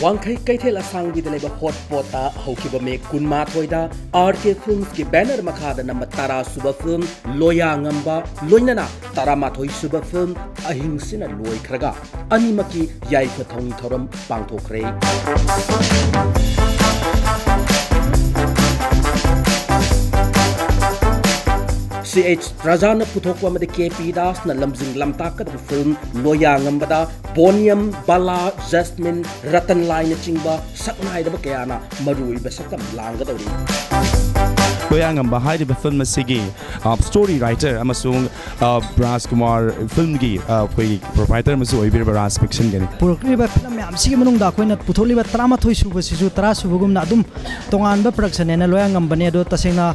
ꯋꯥꯡꯈꯩ ꯀꯩꯊꯦꯜ ꯑꯁꯥꯡꯕꯤꯗ ꯂꯩꯕ hot pot ꯇ ꯍꯧꯈꯤꯕ May ꯀꯨꯟꯃꯥꯊꯣꯏꯗ R K Films ꯀꯤ banner ꯃꯈꯥꯗ ꯅꯝꯕ ꯇꯔꯥ ꯁꯨꯕ film ꯂꯣꯌꯥꯉꯝꯕ, ꯂꯣꯏꯅꯅ ꯇꯔꯥꯃꯥꯊꯣꯏ ꯁꯨꯕ film ꯑꯍꯤꯡꯁꯤꯅ ꯂꯣꯏꯈ꯭ꯔꯒ ꯑꯅꯤꯃꯛꯀꯤ ꯌꯥꯏꯐ ꯊꯧꯅꯤ ꯊꯧꯔꯝ ꯄꯥꯡꯊꯣꯛꯈ꯭ꯔꯦ꯫ C H ꯄ꯭ꯔꯖꯥꯅ ꯄꯨꯊꯣꯛꯄ ꯑꯃꯗꯤ K P ꯗꯥꯁꯅ ꯂꯝꯖꯤꯡ ꯂꯝꯇꯥꯛꯀꯗꯕ film ꯂꯣꯌꯥꯉꯝꯕꯗ ꯕꯣꯅꯤꯌꯝ, ꯕꯂꯥ, ꯖꯁꯃꯤꯟ, ꯔꯇꯟ ꯂꯥꯏꯅꯆꯤꯡꯕ ꯁꯛꯅꯥꯏꯔꯕ ꯀꯌꯥꯅ ꯃꯔꯨꯑꯣꯏꯕ ꯁꯛꯇꯝ ꯂꯥꯡꯒꯗꯧꯔꯤ꯫ ꯂꯣꯌꯥꯉꯝꯕ ꯍꯥꯏꯔꯤꯕ film ꯑꯁꯤꯒꯤ, ꯑ, story writer ꯑꯃꯁꯨꯡ, ꯑ, ꯔꯥꯖꯀꯨꯃꯥꯔ film ꯒꯤ, ꯑ, ꯑꯩꯈꯣꯏꯒꯤ proprietor ꯑꯃꯁꯨ ꯑꯣꯏꯕꯤꯔꯤꯕ ꯔꯥꯖ ꯐꯤꯛꯁꯟꯒꯤꯅꯤ꯫ ꯄꯨꯔꯛꯂꯤꯕ film ꯃꯌꯥꯝꯁꯤꯒꯤ ꯃꯅꯨꯡꯗ ꯑꯩꯈꯣꯏꯅ ꯄꯨꯊꯣꯛꯂꯤꯕ ꯇꯔꯥꯃꯥꯊꯣꯏ ꯁꯨꯕꯁꯤꯁꯨ ꯇꯔꯥ ꯁꯨꯕꯒꯨꯝꯅ ꯑꯗꯨꯝ ꯇꯣꯉꯥꯟꯕ production ꯅꯦꯅ ꯂꯣꯌꯥꯉꯝꯕꯅꯦ꯫ ꯑꯗꯣ ꯇꯁꯦꯡꯅ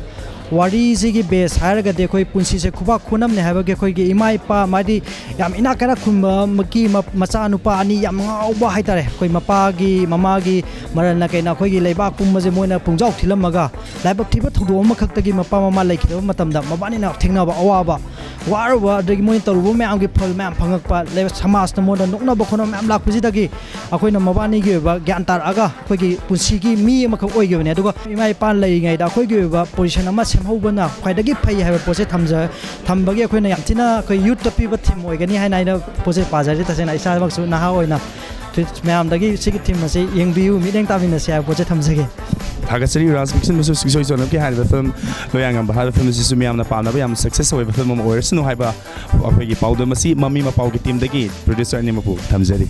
ꯋꯥꯔꯤꯁꯤꯒꯤ ꯕꯦꯁ ꯍꯥꯏꯔꯒꯗꯤ ꯑꯩꯈꯣꯏ ꯄꯨꯟꯁꯤꯁꯦ ꯈꯨꯕꯥꯛ ꯈꯨꯅꯝꯅꯦ ꯍꯥꯏꯕꯒꯤ ꯑꯩꯈꯣꯏꯒꯤ ꯏꯃꯥ ꯏꯄꯥ, ꯃꯥꯗꯤ ꯌꯥꯝ ꯏꯅꯥꯛ ꯀꯥꯏꯔ ꯈꯨꯟꯕ ꯑꯃꯒꯤ ꯃ-, ꯃꯆꯥꯅꯨꯄꯥ ꯑꯅꯤ ꯌꯥꯝ ꯉꯥꯎꯕ ꯍꯥꯏꯇꯥꯔꯦ꯫ ꯑꯩꯈꯣꯏ ꯃꯄꯥꯒꯤ, ꯃꯃꯥꯒꯤ ꯃꯔꯜꯅ ꯀꯩꯅ ꯑꯩꯈꯣꯏꯒꯤ ꯂꯩꯕꯥꯛ ꯄꯨꯝꯕꯁꯦ ꯃꯣꯏꯅ ꯄꯨꯡꯖꯥꯎ ꯊꯤꯜꯂꯝꯃꯒ, ꯂꯥꯏꯕꯛ ꯊꯤꯕ ꯊꯧꯗꯣꯛ ꯑꯃꯈꯛꯇꯒꯤ ꯃꯄꯥ ꯃꯃꯥ ꯂꯩꯈꯤꯗꯕ ꯃꯇꯝꯗ ꯃꯕꯥꯅꯤꯅ ꯊꯦꯡꯅꯕ ꯑꯋꯥꯕ, ꯋꯥꯔꯨꯕ, ꯑꯗꯒꯤ ꯃꯣꯏꯅ ꯇꯧꯔꯨꯕ ꯃꯌꯥꯝꯒꯤ ꯐꯜ ꯃꯌꯥꯝ ꯐꯪꯉꯛꯄ, ꯂꯩꯕ ꯁꯃꯥꯖꯅ ꯃꯣꯏꯗ ꯅꯣꯛꯅꯕ ꯈꯣꯠꯅꯕ ꯃꯌꯥꯝ ꯂꯥꯛꯄꯁꯤꯗꯒꯤ ꯑꯩꯈꯣꯏꯅ ꯃꯕꯥꯅꯤꯒꯤ ꯑꯣꯏꯕ ꯒ꯭ꯌꯥꯟ ꯇꯥꯔꯛꯑꯒ ꯑꯩꯈꯣꯏꯒꯤ ꯄꯨꯟꯁꯤꯒꯤ ꯃꯤ ꯑꯃꯈꯛ ꯑꯣꯏꯈꯤꯕꯅꯦ꯫ ꯑꯗꯨꯒ ꯏꯃꯥ ꯏꯄꯥ ꯂꯩꯔꯤꯉꯩꯗ ꯑꯩꯈꯣꯏꯒꯤ ꯑꯣꯏꯕ ꯄꯣꯖꯤꯁꯟ ꯑꯃ ꯁꯦꯝꯍꯧꯕꯅ ꯈ꯭ꯋꯥꯏꯗꯒꯤ ꯐꯩ ꯍꯥꯏꯕ ꯄꯣꯠꯁꯦ ꯊꯝꯖ-, ꯊꯝꯕꯒꯤ ꯑꯩꯈꯣꯏꯅ ꯌꯥꯝ ꯊꯤꯅ ꯑꯩꯈꯣꯏ ꯌꯨꯠꯇ ꯄꯤꯕ ꯊꯤꯝ ꯑꯣꯏꯒꯅꯤ ꯍꯥꯏꯅ ꯑꯩꯅ ꯄꯣꯠꯁꯦ ꯄꯥꯖꯔꯤ꯫ ꯇꯁꯦꯡꯅ ꯏꯁꯥꯃꯛꯁꯨ ꯅꯍꯥ ꯑꯣꯏꯅ ꯃꯌꯥꯝꯗꯒꯤ ꯁꯤꯒꯤ ꯊꯤꯝ ꯑꯁꯤ ꯌꯦꯡꯕꯤꯌꯨ, ꯃꯤꯠꯌꯦꯡ ꯇꯥꯃꯤꯟꯅꯁꯤ ꯍꯥꯏꯕ ꯄꯣꯠꯁꯦ ꯊꯝꯖꯒꯦ꯫ ꯊꯥꯒꯠꯆꯔꯤ ꯔꯥꯖ ꯐꯤꯛꯁꯟꯕꯨꯁꯨ꯫ ꯏꯁꯣꯏ ꯁꯣꯏꯗꯅꯃꯛꯀꯤ ꯍꯥꯏꯔꯤꯕ ꯐꯤꯂꯝ ꯂꯣꯌꯥꯉꯝꯕ ꯍꯥꯏꯔꯤꯕ ꯐꯤꯂꯝ ꯑꯁꯤꯁꯨ ꯃꯤꯌꯥꯝꯅ ꯄꯥꯝꯅꯕ ꯌꯥꯝꯅ ꯁꯛꯁꯦꯁ ꯑꯣꯏꯕ ꯐꯤꯂꯝ ꯑꯃ ꯑꯣꯏꯔꯁꯅꯨ ꯍꯥꯏꯕ ꯑꯩꯈꯣꯏꯒꯤ ꯄꯥꯎꯗꯝ ꯑꯁꯤ ꯃꯃꯤ ꯃꯄꯥꯎꯒꯤ ꯇꯤꯝꯗꯒꯤ ꯄ꯭ꯔꯣꯗ꯭ꯌꯨꯁꯔ ꯑꯅꯤꯃꯛꯄꯨ ꯊꯝꯖꯔꯤ꯫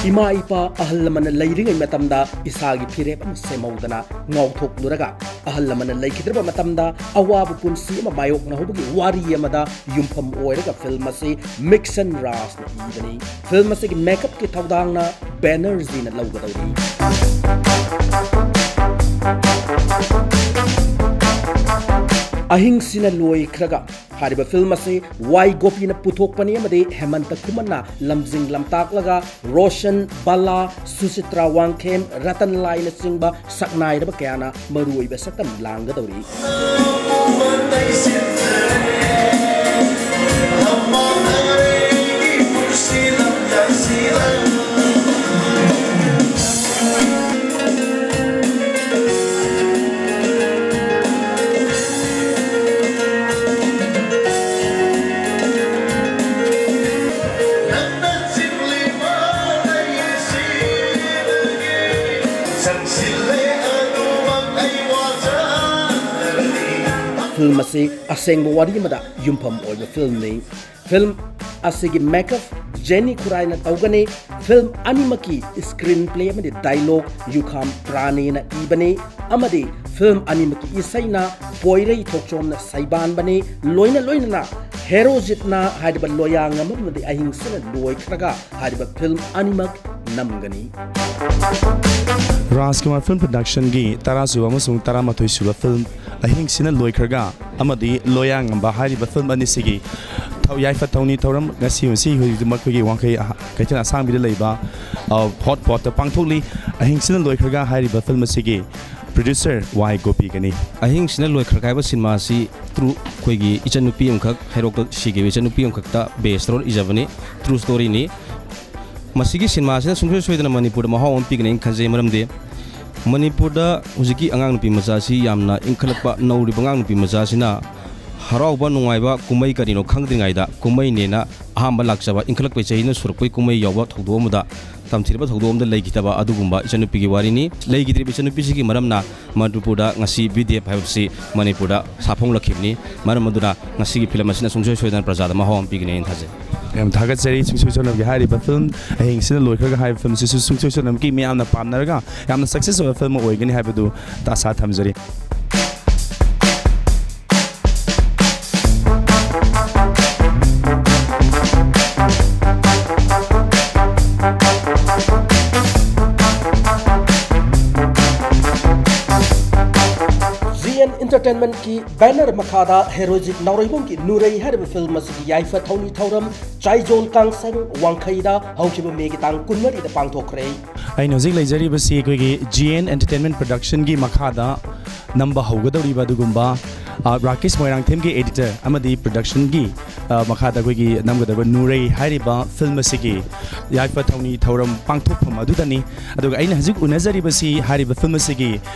ꯏꯃꯥ ꯏꯄꯥ ꯑꯍꯜ ꯂꯃꯟꯅ ꯂꯩꯔꯤꯉꯩ ꯃꯇꯝꯗ ꯏꯁꯥꯒꯤ ꯐꯤꯔꯦꯞ ꯑꯃ ꯁꯦꯝꯍꯧꯗꯅ ꯉꯥꯎꯊꯣꯛꯂꯨꯔꯒ, ꯑꯍꯜ ꯂꯃꯟꯅ ꯂꯩꯈꯤꯗ꯭ꯔꯕ ꯃꯇꯝꯗ ꯑꯋꯥꯕ ꯄꯨꯟꯁꯤ ꯑꯃ ꯃꯥꯌꯣꯛꯅꯍꯧꯕꯒꯤ ꯋꯥꯔꯤ ꯑꯃꯗ ꯌꯨꯝꯐꯝ ꯑꯣꯏꯔꯒ ꯐꯤꯂꯝ ꯑꯁꯤ ꯃꯤꯛꯁꯟ ꯔꯥꯖꯅ ꯏꯕꯅꯤ꯫ ꯐꯤꯂꯝ ꯑꯁꯤꯒꯤ ꯃꯦꯀꯞꯀꯤ ꯊꯧꯗꯥꯡꯅ ꯕꯦꯅꯔꯖꯤꯅ ꯂꯧꯒꯗꯧꯔꯤ꯫ ꯑꯍꯤꯡꯁꯤꯅ ꯂꯣꯏꯈ꯭ꯔꯒ ꯍꯥꯏꯔꯤꯕ ꯐꯤꯂꯝ ꯑꯁꯤ ꯋꯥꯏ ꯒꯣꯄꯤꯅ ꯄꯨꯊꯣꯛꯄꯅꯤ ꯑꯃꯗꯤ ꯍꯦꯃꯟꯇ ꯈꯨꯃꯟꯅ ꯂꯝꯖꯤꯡ ꯂꯝꯇꯥꯛꯂꯒ ꯔꯣꯁꯟ, ꯕꯂꯥ, ꯁꯨꯆꯤꯇ꯭ꯔꯥ ꯋꯥꯡꯈꯦꯝ, ꯔꯇꯟ ꯂꯥꯏꯅꯆꯤꯡꯕ ꯁꯛꯅꯥꯏꯔꯕ ꯀꯌꯥꯅ ꯃꯔꯨꯑꯣꯏꯕ ꯁꯛꯇꯝ ꯂꯥꯡꯒꯗꯧꯔꯤ꯫ ꯐꯤꯂꯝ ꯑꯁꯤ ꯑꯁꯦꯡꯕ ꯋꯥꯔꯤ ꯑꯃꯗ ꯌꯨꯝꯐꯝ ꯑꯣꯏꯕ ꯐꯤꯂꯝꯅꯤ꯫ ꯐꯤꯂꯝ ꯑꯁꯤꯒꯤ ꯃꯦꯀꯞ ꯖꯦꯅꯤ ꯈꯨꯔꯥꯏꯅ ꯇꯧꯒꯅꯤ꯫ ꯐꯤꯂꯝ ꯑꯅꯤꯃꯛꯀꯤ ꯁ꯭ꯀ꯭ꯔꯤꯟ ꯄ꯭ꯂꯦ ꯑꯃꯗꯤ ꯗꯥꯏꯂꯣꯒ ꯌꯨꯈꯥꯝ ꯄ꯭ꯔꯥꯅꯦꯅ ꯏꯕꯅꯤ ꯑꯃꯗꯤ ꯐꯤꯂꯝ ꯑꯅꯤꯃꯛꯀꯤ ꯏꯁꯩꯅ ꯄꯣꯏꯔꯩ ꯊꯣꯛꯆꯣꯝꯅ ꯁꯩꯕꯥꯟꯕꯅꯤ꯫ ꯂꯣꯏꯅ ꯂꯣꯏꯅꯅ ꯍꯦꯔꯣꯖꯤꯠꯅ ꯍꯥꯏꯔꯤꯕ ꯂꯣꯌꯥꯉꯝꯕ ꯑꯃꯗꯤ ꯑꯍꯤꯡꯁꯤꯅ ꯂꯣꯏꯈ꯭ꯔꯒ ꯍꯥꯏꯔꯤꯕ ꯐꯤꯂꯝ ꯑꯅꯤꯃꯛ ꯅꯝꯒꯅꯤ꯫ ꯔꯥꯖꯀꯨꯃꯥꯔ ꯐꯤꯜꯝ ꯄ꯭ꯔꯗꯛꯁꯟꯒꯤ ꯇꯔꯥ ꯁꯨꯕ ꯑꯃꯁꯨꯡ ꯇꯔꯥꯃꯥꯊꯣꯏ ꯁꯨꯕ ꯐꯤꯜꯝ ꯑꯍꯤꯡꯁꯤꯅ ꯂꯣꯏꯈ꯭ꯔꯒ ꯑꯃꯗꯤ ꯂꯣꯌꯥꯉꯝꯕ ꯍꯥꯏꯔꯤꯕ ꯐꯤꯜꯝ ꯑꯅꯤꯁꯤꯒꯤ ꯊꯧ-, ꯌꯥꯏꯐ ꯊꯧꯅꯤ ꯊꯧꯔꯝ ꯉꯁꯤ, ꯉꯁꯤ ꯍꯧꯖꯤꯛ ꯃꯈꯣꯏꯒꯤ ꯋꯥꯡꯈꯩ ꯑꯍ-, ꯀꯩꯊꯦꯜ ꯑꯁꯥꯡꯕꯤꯗ ꯂꯩꯕ, ꯑ, ꯍꯣꯠ ꯄꯣꯠꯇ ꯄꯥꯡꯊꯣꯛꯂꯤ꯫ ꯑꯍꯤꯡꯁꯤꯅ ꯂꯣꯏꯈ꯭ꯔꯒ ꯍꯥꯏꯔꯤꯕ ꯐꯤꯜꯝ ꯑꯁꯤꯒꯤ ꯄ꯭ꯔꯣꯗ꯭ꯌꯨꯁꯔ ꯋꯥꯏ ꯒꯣꯄꯤꯒꯅꯤ꯫ ꯑꯍꯤꯡꯁꯤꯅ ꯂꯣꯏꯈ꯭ꯔꯒ ꯍꯥꯏꯕ ꯁꯤꯅꯦꯃꯥ ꯑꯁꯤ ꯇ꯭ꯔꯨ ꯑꯩꯈꯣꯏꯒꯤ ꯏꯆꯟꯅꯨꯄꯤ ꯑꯃꯈꯛ ꯍꯩꯔꯣꯛꯇ ꯁꯤꯈꯤꯕ ꯏꯆꯟꯅꯨꯄꯤ ꯑꯃꯈꯛꯇ ꯕꯦꯁ ꯇꯧꯔꯒ ꯏꯖꯕꯅꯤ꯫ ꯇ꯭ꯔꯨ ꯁ꯭ꯇꯣꯔꯤꯅꯤ꯫ ꯃꯁꯤꯒꯤ ꯁꯤꯅꯦꯃꯥꯁꯤꯅ ꯁꯨꯡꯁꯣꯏ ꯁꯣꯏꯗꯅ ꯃꯅꯤꯄꯨꯔꯗ ꯃꯍꯥꯎ ꯑꯃ ꯄꯤꯒꯅꯤ ꯑꯩꯅ ꯈꯟꯖꯩ꯫ ꯃꯔꯝꯗꯤ ꯃꯅꯤꯄꯨꯔꯗ ꯍꯧꯖꯤꯛꯀꯤ ꯑꯉꯥꯡ ꯅꯨꯄꯤ ꯃꯆꯥꯁꯤ ꯌꯥꯝꯅ ꯏꯟꯈꯠꯂꯛꯄ ꯅꯧꯔꯤꯕ ꯑꯉꯥꯡ ꯅꯨꯄꯤ ꯃꯆꯥꯁꯤꯅ ꯍꯔꯥꯎꯕ ꯅꯨꯡꯉꯥꯏꯕ ꯀꯨꯝꯍꯩ ꯀꯔꯤꯅꯣ ꯈꯪꯗ꯭ꯔꯤꯉꯩꯗ ꯀꯨꯝꯍꯩꯅꯦꯅ ꯑꯍꯥꯟꯕ ꯂꯥꯛꯆꯕ ꯏꯟꯈꯠꯂꯛꯄ ꯆꯍꯤꯅ ꯁꯨꯔꯛꯄꯒꯤ ꯀꯨꯝꯍꯩ ꯌꯥꯎꯕ ꯊꯧꯗꯣꯛ ꯑꯃꯗ ꯇꯝꯊꯤꯔꯕ ꯊꯧꯗꯣꯛ ꯑꯃꯗ ꯂꯩꯈꯤꯗꯕ ꯑꯗꯨꯒꯨꯝꯕ ꯏꯆꯟꯅꯨꯄꯤꯒꯤ ꯋꯥꯔꯤꯅꯤ꯫ ꯂꯩꯈꯤꯗ꯭ꯔꯤꯕ ꯏꯆꯟꯅꯨꯄꯤꯁꯤꯒꯤ ꯃꯔꯝꯅ ꯃꯅꯤꯄꯨꯔꯗ ꯉꯁꯤ ꯕꯤ ꯗꯤ ꯑꯦꯐ ꯍꯥꯏꯕꯁꯤ ꯃꯅꯤꯄꯨꯔꯗ ꯁꯥꯐꯣꯡꯂꯛꯈꯤꯕꯅꯤ꯫ ꯃꯔꯝ ꯑꯗꯨꯅ ꯉꯁꯤꯒꯤ ꯐꯤꯂꯝ ꯑꯁꯤꯅ ꯁꯨꯡꯁꯣꯏ ꯁꯣꯏꯗꯅ ꯄ꯭ꯔꯖꯥꯗ ꯃꯍꯥꯎ ꯑꯃ ꯄꯤꯒꯅꯤ ꯍꯥꯏꯅ ꯊꯥꯖꯩ꯫ ꯌꯥꯝ ꯊꯥꯒꯠꯆꯔꯤ ꯁꯨꯡꯁꯣꯏ ꯁꯣꯏꯗꯅꯒꯤ ꯍꯥꯏꯔꯤꯕ ꯐꯤꯂꯝ ꯑꯍꯤꯡꯁꯤꯅ ꯂꯣꯏꯈ꯭ꯔꯒ ꯍꯥꯏꯔꯤꯕ ꯐꯤꯂꯝꯁꯤꯁꯨ ꯁꯨꯡꯁꯣꯏ ꯁꯣꯏꯗꯅꯃꯛꯀꯤ ꯃꯤꯌꯥꯝꯅ ꯄꯥꯝꯅꯔꯒ ꯌꯥꯝꯅ ꯁꯛꯁꯦꯁ ꯑꯣꯏꯕ ꯐꯤꯂꯝ ꯑꯃ ꯑꯣꯏꯒꯅꯤ ꯍꯥꯏꯕꯗꯨ ꯑꯥꯁꯥ ꯊꯝꯖꯔꯤ꯫ ꯖꯤ ꯑꯦꯟ ꯏꯟꯇꯔꯇꯦꯟꯃꯦꯟꯠꯀꯤ ꯕꯦꯅꯔ ꯃꯈꯥꯗ ꯍꯦꯔꯣꯖꯤꯠ ꯅꯥꯎꯔꯩꯕꯝꯒꯤ ꯅꯨꯔꯩ ꯍꯥꯏꯔꯤꯕ ꯐꯤꯂꯝ ꯑꯁꯤꯒꯤ ꯌꯥꯏꯐ ꯊꯧꯅꯤ ꯊꯧꯔꯝ ꯆꯥꯏꯖꯣꯜ ꯀꯥꯡꯁꯪ ꯋꯥꯡꯈꯩꯗ ꯍꯧꯈꯤꯕ ꯃꯦꯒꯤ ꯇꯥꯡ ꯀꯨꯟꯃꯔꯤꯗ ꯄꯥꯡꯊꯣꯛꯈ꯭ꯔꯦ꯫ ꯑꯩꯅ ꯍꯧꯖꯤꯛ ꯂꯩꯖꯔꯤꯕꯁꯤ ꯑꯩꯈꯣꯏꯒꯤ ꯖꯤ ꯑꯦꯟ ꯏꯟꯇꯔꯇꯦꯟꯃꯦꯟꯠ ꯄ꯭ꯔꯗꯛꯁꯟꯒꯤ ꯃꯈꯥꯗ ꯅꯝꯕ ꯍꯧꯒꯗꯧꯔꯤꯕ ꯑꯗꯨꯒꯨꯝꯕ, ꯑ, ꯔꯥꯀꯦꯁ ꯃꯣꯏꯔꯥꯡꯊꯦꯝꯒꯤ ꯑꯦꯗꯤꯇꯔ ꯑꯃꯗꯤ ꯄ꯭ꯔꯗꯛꯁꯟꯒꯤ, ꯑ, ꯃꯈꯥꯗ ꯑꯩꯈꯣꯏꯒꯤ ꯅꯝꯒꯗꯧꯔꯤꯕ ꯅꯨꯔꯩ ꯍꯥꯏꯔꯤꯕ ꯐꯤꯂꯝ ꯑꯁꯤꯒꯤ ꯌꯥꯏꯐ ꯊꯧꯅꯤ ꯊꯧꯔꯝ ꯄꯥꯡꯊꯣꯛꯐꯝ ꯑꯗꯨꯗꯅꯤ꯫ ꯑꯗꯨꯒ ꯑꯩꯅ ꯍꯧꯖꯤꯛ ꯎꯅꯖꯔꯤꯕꯁꯤ ꯍꯥꯏꯔꯤꯕ ꯐꯤꯂꯝ ꯑꯁꯤꯒꯤ,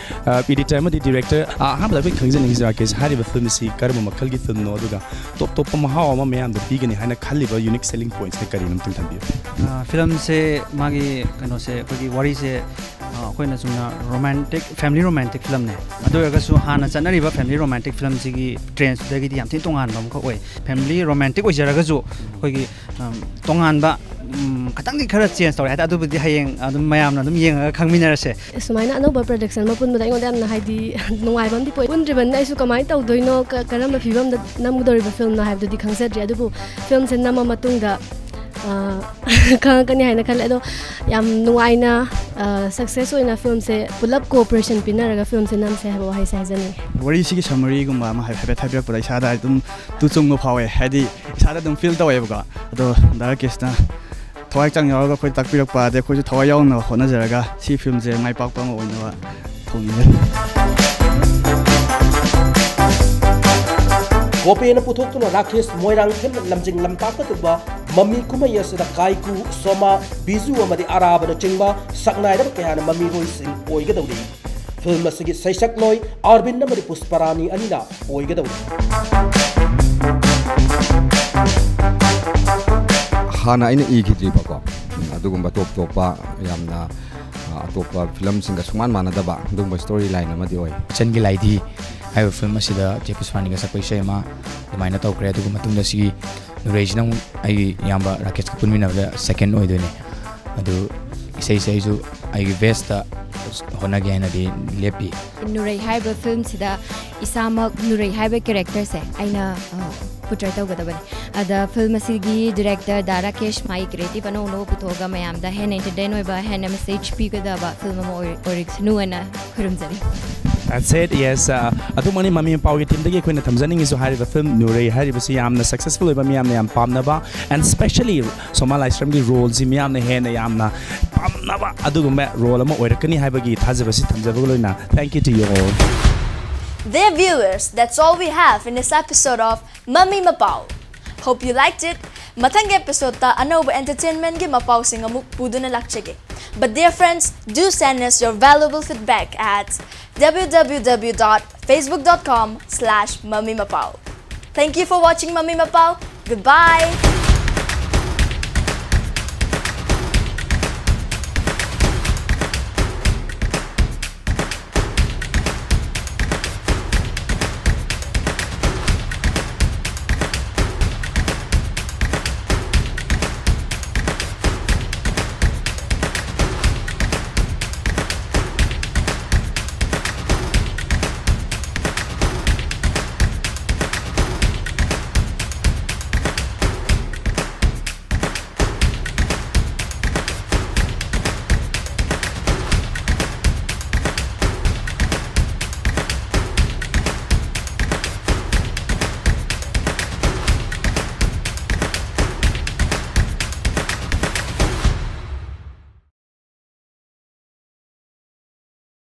ꯑ, ꯑꯦꯗꯤꯇꯔ ꯑꯃꯗꯤ ꯗꯤꯔꯦꯛꯇꯔ, ꯑ, ꯑꯍꯥꯟꯕꯗ ꯑꯩꯈꯣꯏ ꯈꯪꯖꯅꯤꯡꯉꯤꯁꯤ ꯔꯥꯀꯦꯁ, ꯍꯥꯏꯔꯤꯕ ꯐꯤꯂꯝ ꯑꯁꯤ ꯀꯔꯝꯕ ꯃꯈꯜꯒꯤ ꯐꯤꯂꯝꯅꯣ, ꯑꯗꯨꯒ ꯇꯣꯞ ꯇꯣꯞꯄ ꯃꯍꯥꯎ ꯑꯃ ꯃꯌꯥꯝꯗ ꯄꯤꯒꯅꯤ ꯍꯥꯏꯅ ꯈꯜꯂꯤꯕ ꯌꯨꯅꯤꯛ ꯁꯦꯂꯤꯡ ꯄꯣꯏꯟꯠꯁꯅ ꯀꯔꯤꯅꯣ ꯑꯝꯇꯪ ꯊꯝꯕꯤꯌꯨ꯫ ꯑ, ꯐꯤꯂꯝꯁꯦ ꯃꯥꯒꯤ ꯀꯩꯅꯣꯁꯦ, ꯑꯩꯈꯣꯏꯒꯤ ꯋꯥꯔꯤꯁꯦ, ꯑ, ꯑꯩꯈꯣꯏꯅ ꯆꯨꯝꯅ ꯔꯣꯃꯥꯟꯇꯤꯛ, ꯐꯦꯃꯤꯂꯤ ꯔꯣꯃꯥꯟꯇꯤꯛ ꯐꯤꯂꯝꯅꯦ꯫ ꯑꯗꯨ ꯑꯣꯏꯔꯒꯁꯨ ꯍꯥꯟꯅ ꯆꯠꯅꯔꯤꯕ ꯐꯦꯃꯤꯂꯤ ꯔꯣꯃꯥꯟꯇꯤꯛ ꯐꯤꯂꯝꯁꯤꯒꯤ ꯇ꯭ꯔꯦꯟꯁꯇꯨꯗꯒꯤꯗꯤ ꯌꯥꯝ ꯊꯤꯅ ꯇꯣꯉꯥꯟꯕ ꯑꯃꯈꯛ ꯑꯣꯏ꯫ ꯐꯦꯃꯤꯂꯤ ꯔꯣꯃꯥꯟꯇꯤꯛ ꯑꯣꯏꯖꯔꯒꯁꯨ ꯑꯩꯈꯣꯏꯒꯤ, ꯑꯝ, ꯇꯣꯉꯥꯟꯕ, ꯎꯝ, ꯈꯇꯪꯗꯤ ꯈꯔ ꯆꯦꯟꯖ ꯇꯧꯔꯦ ꯍꯥꯏꯇꯥꯔꯦ꯫ ꯑꯗꯨꯕꯨꯗꯤ ꯍꯌꯦꯡ ꯑꯗꯨꯝ ꯃꯌꯥꯝꯅ ꯑꯗꯨꯝ ꯌꯦꯡꯉꯒ ꯈꯪꯃꯤꯟꯅꯔꯁꯦ꯫ ꯁꯨꯃꯥꯏꯅ ꯑꯅꯧꯕ ꯄ꯭ꯔꯗꯛꯁꯟ ꯑꯃ ꯄꯨꯟꯕꯗ ꯑꯩꯉꯣꯟꯗ ꯌꯥꯝꯅ, ꯍꯥꯏꯗꯤ, ꯅꯨꯡꯉꯥꯏꯕ ꯑꯃꯗꯤ ꯄꯣꯛꯏ꯫ ꯄꯨꯟꯗ꯭ꯔꯤꯕꯅꯤꯅ ꯑꯩꯁꯨ ꯀꯃꯥꯏꯅ ꯇꯧꯗꯣꯏꯅꯣ, ꯀ-, ꯀꯔꯝꯕ ꯐꯤꯕꯝꯗ ꯅꯝꯒꯗꯧꯔꯤꯕ ꯐꯤꯂꯝꯅꯣ ꯍꯥꯏꯕꯗꯨꯗꯤ ꯈꯪꯖꯗ꯭ꯔꯤ꯫ ꯑꯗꯨꯕꯨ ꯐꯤꯂꯝꯁꯦ ꯅꯝꯃ ꯃꯇꯨꯡꯗ ꯑ, ꯈꯪꯉꯛꯀꯅꯤ ꯍꯥꯏꯅ ꯈꯜꯂꯦ꯫ ꯑꯗꯣ ꯌꯥꯝ ꯅꯨꯡꯉꯥꯏꯅ, ꯑ, ꯁꯛꯁꯦꯁ ꯑꯣꯏꯅ ꯐꯤꯂꯝꯁꯦ ꯄꯨꯂꯞ ꯀꯣꯑꯣꯄꯔꯦꯁꯟ ꯄꯤꯅꯔꯒ ꯐꯤꯂꯝꯁꯦ ꯅꯝꯁꯦ ꯍꯥꯏꯕ ꯋꯥꯍꯩꯁꯦ ꯍꯥꯏꯖꯅꯤꯡꯉꯤ꯫ ꯋꯥꯔꯤꯁꯤꯒꯤ ꯁꯃꯔꯤꯒꯨꯝꯕ ꯑꯃ ꯍꯥꯏ-, ꯍꯥꯏꯐꯦꯠ ꯍꯥꯏꯕꯤꯔꯛꯄꯗ ꯏꯁꯥꯗ ꯑꯗꯨꯝ ꯇꯨ ꯆꯨꯡꯕ ꯐꯥꯎꯋꯦ꯫ ꯍꯥꯏꯗꯤ ꯏꯁꯥꯗ ꯑꯗꯨꯝ ꯐꯤꯜ ꯇꯧꯋꯦꯕꯀꯣ꯫ ꯑꯗꯣ ꯗꯥ ꯔꯥꯀꯦꯁꯅ ꯊꯋꯥꯏ ꯍꯛꯆꯥꯡ ꯌꯥꯎꯔꯒ ꯑꯩꯈꯣꯏ ꯇꯥꯛꯄꯤꯔꯛꯄ, ꯑꯗꯩ ꯑꯩꯈꯣꯏꯁꯨ ꯊꯋꯥꯏ ꯌꯥꯎꯅ ꯍꯣꯠꯅꯖꯔꯒ ꯁꯤ ꯐꯤꯂꯝꯁꯦ ꯃꯥꯏ ꯄꯥꯛꯄ ꯑꯃ ꯑꯣꯏꯅꯕ ꯊꯧꯅꯤꯖꯔꯤ꯫ ꯒꯣꯄꯦꯅ ꯄꯨꯊꯣꯛꯇꯨꯅ ꯔꯥꯀꯦꯁ ꯃꯣꯏꯔꯥꯡꯊꯦꯝꯅ ꯂꯝꯖꯤꯡ ꯂꯝꯇꯥꯛꯄ ꯇꯧꯕ ꯃꯃꯤ ꯀꯨꯝꯍꯩ ꯑꯁꯤꯗ ꯀꯥꯏꯀꯨ, ꯁꯣꯃꯥ, ꯕꯤꯖꯨ ꯑꯃꯗꯤ ꯑꯔꯥꯕꯅꯆꯤꯡꯕ ꯁꯛꯅꯥꯏꯔꯕ ꯀꯌꯥꯅ ꯃꯃꯤꯔꯣꯏꯁꯤꯡ ꯑꯣꯏꯒꯗꯧꯔꯤ꯫ ꯐꯤꯜꯝ ꯑꯁꯤꯒꯤ ꯁꯩꯁꯛꯂꯣꯏ ꯑꯥꯔꯕꯤꯟ ꯑꯃꯗꯤ ꯄꯨꯁꯄꯔꯥꯅꯤ ꯑꯅꯤꯅ ꯑꯣꯏꯒꯗꯧꯔꯤ꯫ ꯍꯥꯟꯅ ꯑꯩꯅ ꯏꯈꯤꯗ꯭ꯔꯤꯕꯀꯣ, ꯎꯝ, ꯑꯗꯨꯒꯨꯝꯕ ꯇꯣꯞ ꯇꯣꯞꯄ ꯌꯥꯝꯅ, ꯑ, ꯑꯇꯣꯞꯄ ꯐꯤꯂꯝꯁꯤꯡꯒ ꯁꯨꯡꯃꯥꯟ ꯃꯥꯟꯅꯗꯕ ꯑꯗꯨꯒꯨꯝꯕ ꯁ꯭ꯇꯣꯔꯤ ꯂꯥꯏꯟ ꯑꯃꯗꯤ ꯑꯣꯏ꯫ ꯏꯆꯟꯒꯤ ꯂꯥꯏꯙꯤ ꯍꯥꯏꯕ ꯐꯤꯂꯝ ꯑꯁꯤꯗ ꯆꯦ ꯄꯨꯁꯄꯥꯅꯤꯒ ꯁꯛꯄ ꯏꯁꯩ ꯑꯃ ꯑꯗꯨꯃꯥꯏꯅ ꯇꯧꯈ꯭ꯔꯦ꯫ ꯑꯗꯨꯒ ꯃꯇꯨꯡꯗ ꯁꯤꯒꯤ ꯅꯨꯔꯩꯁꯤꯅ ꯑꯃꯨꯛ ꯑꯩꯒꯤ ꯏꯌꯥꯝꯕ ꯔꯥꯀꯦꯁꯀ ꯄꯨꯟꯃꯤꯟꯅꯕꯗ ꯁꯦꯀꯦꯟ ꯑꯣꯏꯗꯣꯏꯅꯦ꯫ ꯑꯗꯨ ꯏꯁꯩꯁꯦ ꯑꯩꯁꯨ ꯑꯩꯒꯤ ꯕꯦꯁꯇ ꯍꯣꯠꯅꯒꯦ ꯍꯥꯏꯅꯗꯤ ꯂꯦꯞꯄꯤ꯫ ꯅꯨꯔꯩ ꯍꯥꯏꯕ ꯐꯤꯂꯝꯁꯤꯗ ꯏꯁꯥꯃꯛ ꯅꯨꯔꯩ ꯍꯥꯏꯕ ꯀꯦꯔꯦꯛꯇꯔꯁꯦ ꯑꯩꯅ, ꯑ, ꯄꯣꯔꯇ꯭ꯔꯦꯠ ꯇꯧꯒꯗꯕꯅꯤ꯫ ꯑꯗ ꯐꯤꯂꯝ ꯑꯁꯤꯒꯤ ꯗꯤꯔꯦꯛꯇꯔ ꯗꯥ ꯔꯥꯀꯦꯁ ꯃꯥꯒꯤ ꯀ꯭ꯔꯤꯌꯦꯇꯤꯞ ꯑꯅꯧ ꯑꯅꯧꯕ ꯄꯨꯊꯣꯛꯑꯒ ꯃꯌꯥꯝꯗ ꯍꯦꯟꯅ ꯑꯦꯟꯇꯔꯇꯦꯟ ꯑꯣꯏꯕ, ꯍꯦꯟꯅ ꯃꯦꯁꯦꯖ ꯄꯤꯒꯗꯕ ꯐꯤꯂꯝ ꯑꯃ ꯑꯣꯏ-, ꯑꯣꯏꯔꯛꯁꯅꯨ ꯍꯥꯏꯅ ꯈꯨꯔꯨꯝꯖꯔꯤ꯫ That's it, yes. Uh, ꯑꯗꯨꯃꯛꯅꯤ ꯃꯃꯤ ꯃꯄꯥꯎꯒꯤ ꯇꯤꯝꯗꯒꯤ ꯑꯩꯈꯣꯏꯅ ꯊꯝꯖꯅꯤꯡꯉꯤꯁꯨ ꯍꯥꯏꯔꯤꯕ ꯐꯤꯂꯝ ꯅꯨꯔꯩ ꯍꯥꯏꯔꯤꯕꯁꯤ ꯌꯥꯝꯅ ꯁꯛꯁꯦꯁꯐꯨꯜ ꯑꯣꯏꯕ, ꯃꯤꯌꯥꯝꯅ ꯌꯥꯝ ꯄꯥꯝꯅꯕ, and specially ꯁꯣꯃꯥ ꯂꯥꯏꯁ꯭ꯔꯝꯒꯤ ꯔꯣꯜꯁꯤ ꯃꯤꯌꯥꯝꯅ ꯍꯦꯟꯅ ꯌꯥꯝꯅ ꯄꯥꯝꯅꯕ ꯑꯗꯨꯒꯨꯝꯕ ꯔꯣꯜ ꯑꯃ ꯑꯣꯏꯔꯛꯀꯅꯤ ꯍꯥꯏꯕꯒꯤ ꯊꯥꯖꯕꯁꯤ ꯊꯝꯖꯕꯒ ꯂꯣꯏꯅ thank you to you all. Dear viewers, that's all we have in this episode of Mami Mapao. Hope you liked it. ꯃꯊꯪꯒꯤ ꯑꯦꯄꯤꯁꯣꯗꯇ ꯑꯅꯧꯕ ꯑꯦꯟꯇꯔꯇꯦꯟꯃꯦꯟꯒꯤ ꯃꯄꯥꯎꯁꯤꯡ ꯑꯃꯨꯛ ꯄꯨꯗꯨꯅ ꯂꯥꯛꯆꯒꯦ. But dear friends, do send us your valuable feedback at w w w dot facebook dot com slash mami mapao. Thank you for watching Mami Mapao. Goodbye.